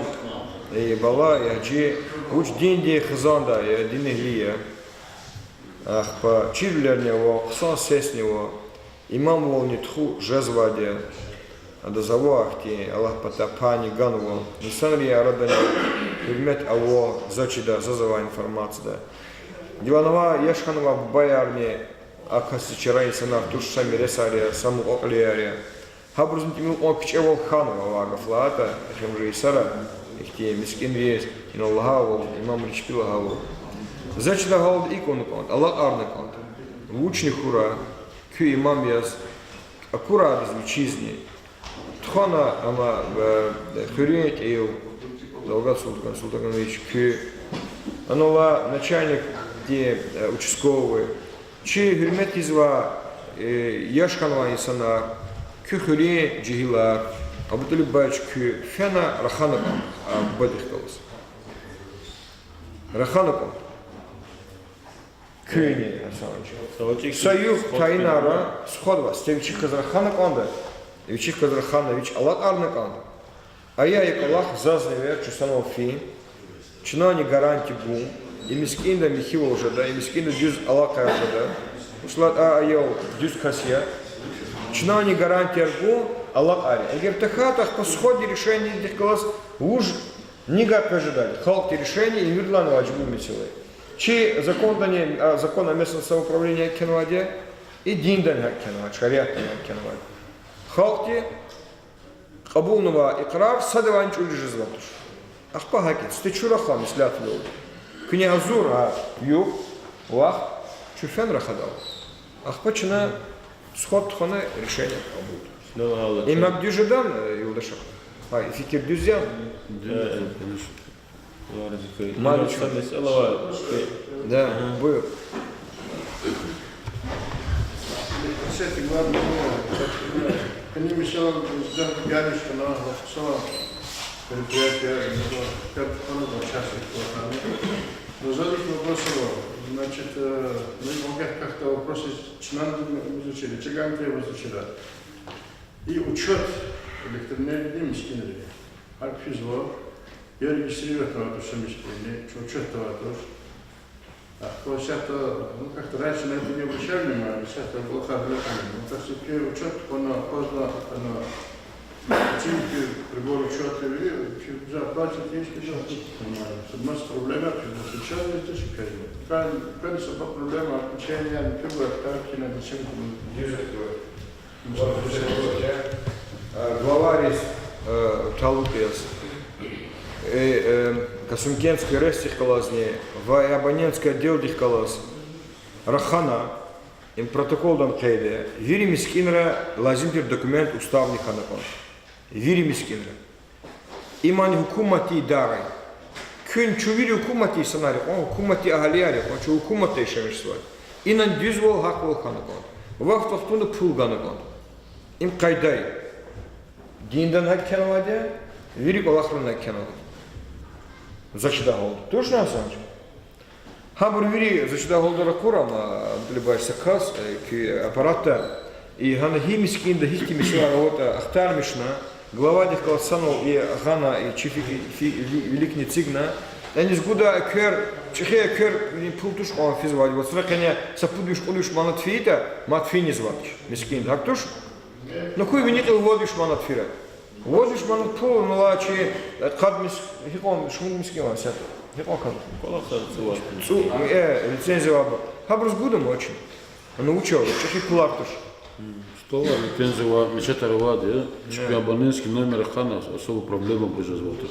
э, бала, я гьажи, вуч диндин хизанда я, диндин эгьли я. Ахпа чирвилерни ава, хъсан сесни ава, имамвални тухуз жезвайди я. Адаз ава ахьтин, Аллагь патай пайни ганва. Инсанрин арадани гьуьрмет ава, заз чида, заз авай информацияда. Гила ана авай яш хьанвай бубаярни, а касди чара инсанар туш, са миресар я, са мукьва-кьилияр я. Гьабурузни тӀимил кьван кичӀевал хьанва авай гаф лагьайтӀа, эхиримжи йисара, ихьтин мискӀинриз ина лагьайвал, имамри чпи лагьайвал. Заз чида гьалда икӀ авуна кӀанда, алакьарна кӀанда. Вучни хьурай, куь имам яз, акурай адаз вичизни. Тухвана ама, э, хуьруьн кьил, Далгат Султан-, Султанганович, куь. Ана авай начальникди, э, участковый. Чи гьуьрмет ийизвай, э, яш хьанвай инсанар, куь хуьруьн жегьилар, Абуталиб Баич, куь фена рахана кӀанда, а, бубадихъ галаз. Рахана кӀанда. Куьнни, Гьасан-гьажи. Са югъ тайинара, сходва, сифте вичихъ галаз рахана кӀанда, вичихъ галаз рахана, вич алакьарна кӀанда. Ая и кӀвалах зазни эвер чун санал фин. Чнани гарантия гун, и мискӀинда михьивал жеда, и мискӀинда дуьз алакьаяр жеда. Вучиз лагьайтӀа а аял дуьз кас я. Чнани гарантияр гун, алакьари. Эгер тахьайтӀа, ахпа сходни решениедихъ галаз вуж нигакъ къвез жеда, халкьдин решение, и виридалай важиблу месэла я. Чи закондани, а, закон о местном самоуправлении гьакӀ кхьенвайди я, и диндани гьакӀ кхьенвай, шариатдани гьакӀ кхьенвай. Халкьди кьабулнавай икьрар садавайни чӀуриз жезвач. Ахпа гьакӀ я, сифте чун рахай меслятвал. Куьне гьазур я югъ, вахт, чун фена рахадайвал. Ахпа чна сход тухвана решение кьабулда. Им гьакӀ дуьз жедани, э, юлдашар? Гьа, фикир дуьз яни? Дуьз, конечно. Мадни чун са месэла ава. Да, буюр. Они мешали, да, пьяни, что на, что мероприятие, что, как он участвует в этом. Но задать вопрос его, значит, э, мы, может, как-то вопросы чнан изучили, чаган требует изучили. И учёт электроэнергии мискинри. Гьакӏ физва, я регистрировать аватуш мискинри, учёт аватуш. А то щас-то, ну, как-то раньше на это не обращали внимания, сейчас-то было так, ну, так что первый учёт, он поздно, оно, оценки, прибор учёта ввели, чуть зарплате есть, нормально. У нас проблема, сейчас это шикарно. Правильно, правильно, сама проблема отключения, прибор, отключения, зачем это нужно? Э, главайриз, э, талукь яз, э, э, Касымкентский РЭС-дихъ галазни ва абонентский отделдихъ галаз рахана, им протоколдани къейдна, вири мискӏинра лазим тир документ уставни хьана кӏанда. Вири мискӏинра. Имани гьукуматдин идара я. Куьн, чун вири гьукуматдин инсанар я кьван, гьукуматдин агьалияр я кьван, чун гьукуматда яшамиш жезвайди. Инани дуьзвал, гьахъвал хьана кӏанда. Вахт-вахтунда пул гана кӏанда. Им къайда я. Динда гьакӏ кхьенвайди я, вири кӏвалахрани гьакӏ кхьенвайди я. За чидай гьалда. Тушни, Гьасан? Гьабур вири за чидай гьалда ракъур, амма, Абдулбач, са кас, э, куь аппаратда, и гьана гьи мискӏинда гьихьтин месэлаяр аватӏа ахтармишна, главадихъ галаз санал и гъана, и чи фи-, фи-, ви-, виликни эцигна, аниз гуда эквер, чӏехи эквер, пул туш кьван физвайди, вацра къене са пуд виш, кьуд виш манат фейитӏа, мад финиз вач мискӏинди. Гьакӏ туш? Ну, хьуй, вини кьил вад виш манат фира. Вад виш манат пул, ну, ла чи, э, къад мис-, гьикьван шумуд мискӏин ава исятда? Гьикьван кад? КӀвалахар цӀувад. ЦӀу-, э, лицензия авайбур. Гьабуруз гуда ман чи. Ну, вуч ава, чӀехи пулар туш. Столар, лицензия ава, мешетар авайди я, чпи абонентский номер хьана, особо проблемабур жезвай туш.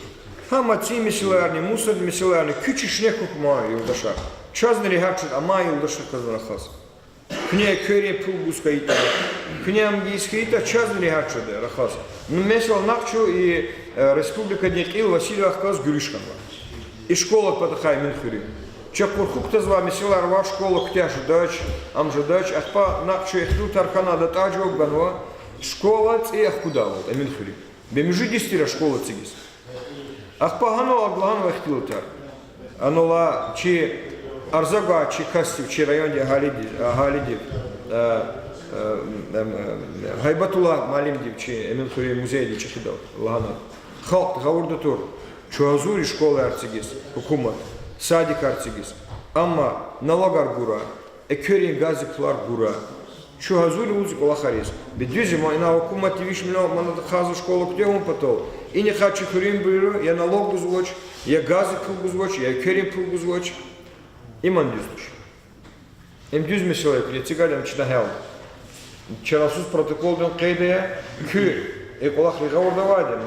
Гьа мад цин месэлаярни, мусордин месэлаярни, куь чешне хьухь ман, юлдашар. Чазни регьят жеда, амай юлдашрихъ галаз рахаз. Куьне экверин пул гуз хьайитӀа, куьне ам гуз хьайитӀа, чазни регьят жеда рахаз. Ну, месела, накь чун и, э, республикадин кьил Васильевахъ галаз гуьруьш хьанва. И школадин патахъай Эминхуьруьн. Чахъ къурху кутазвай месэлаяр ава, школа куьтягь жедач, ам жедач, ахпа накь чун ихтилатар хьана, адатӀай жаваб ганва, школа цӀи ахкудайвал Эминхуьруьн. Бес муьжуьд йис тир а школа эцигиз. Ахпа гьанал лагьанва ихтилатар. Анал а чи арза гвай чи касдив, чи райондин агьалидив, агьалидив, э, э, м, э, Гьайбатуллагь муаллимдив, чи Эминхуьруьн музейдин чӀехидал лагьана. Халкьди гъавурда тур, чун гьазур я школаяр эцигиз, гьукумат, садикар эцигиз. Амма налогар гурай, экверин, газдин пулар гурай. Чун гьазур я лугьуз и кӀвалахар ийиз. Бес дуьз я, ма ина гьукуматди виш миллион манат ахъайзава школа куьтягьун патал. Инихъай чи хуьруьнбуру я налог гузвач, я газдин пул гузвач, я экверин пул гузвач. Им ам дуьз туш. Им дуьз месэла я, куьне эцигайла ам чна гьялда. Чарасуз протоколдин къейд ая, куь и кӀвалахрин гъавурда авайди я,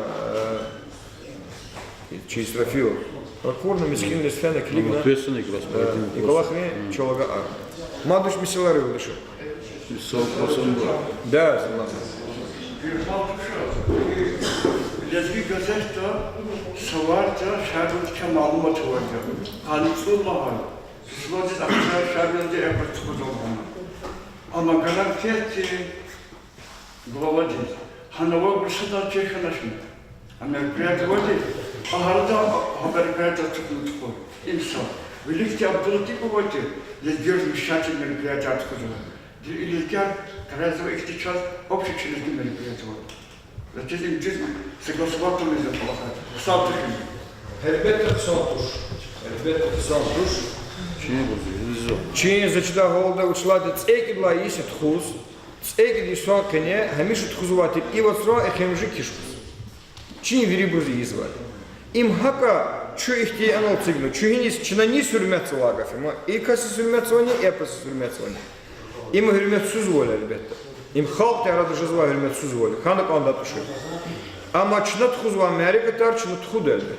э, чи Исрафил. Ракъурна мискӀинриз фена килигна. Ответственный как раз по этим вопросам. И кӀвалахрин чалагар. Мад вуч месэлаяр ава, юлдашар? Да, заман. Лезги газетда, Саварда, Шарвилидикай малумат авайди я. Къанни цӀуд лагьай. Сувадиз ахча Шарвилиди экъечӀ тухузвай гьана. Амма гарантия це главадиз. Гьана авайбур садаз чир хьаначни. А мероприятие авайди, а гьарда а мероприятие ацукьна тухуз. Им са. Виликди Абдулатип авайди, лезгияр замечательный мероприятие тухузвай. Ди и лезгияр къарагъзава ихьтин чаз общий чи лезги мероприятие авайди. Зачем им чиз согласовать авунвайди кӀвалахар? Сав тухин. Гьелбетда, хъсан туш. Гьелбетда, хъсан туш. Чи бузи, изо. Чи за чидай гьалда вуч лагьайтӀа цӀекӀуьд лагьай йис я тухуз, цӀекӀуьд йисан къене гьамиша тухузвай тир и вацра эхиримжи киш куз. Чи вирибуруз ийизвайди. Им гьакӀа чун ихьтин анал эцигна, чун гьиниз, чна низ гьуьрметзавай гаф я, ма и касдиз гьуьрметзавани, и касдиз гьуьрметзавани. Им гьуьрметсузвал я, гьелбетда. Им халкьдин арада жезвай гьуьрметсузвал я, хьана кӀанда тушир. Амма чна тухузвай мярекатар чна тухуда, гьелбетда.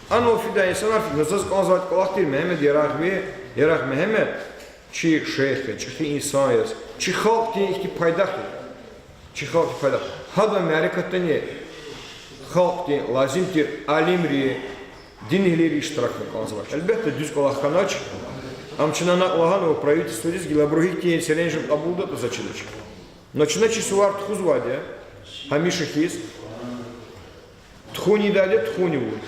Анал фидай инсанар фида, заз кӀанзавай кӀвалах тир, Мегьамед, яргъи, яргъи Мегьамед, чи шейх я, чӀехи инсан я, чи халкьдин ихьтин пайдах я. Чи халкьдин пайдах. Гьадан мярекатдани халкьдин лазим тир алимри, динэгьлийри иштиракна кӀанзавач. Гьелбетда, дуьз кӀвалах хьанач. Ам чна накь лагьанва правительстводиз, гила абуру гьихьтин серенжем кьабулдатӀа, заз чидач. Начинач сувар тухузвайди я, гьамиша хьиз. Тухун ийидайди я, тухун ийивур.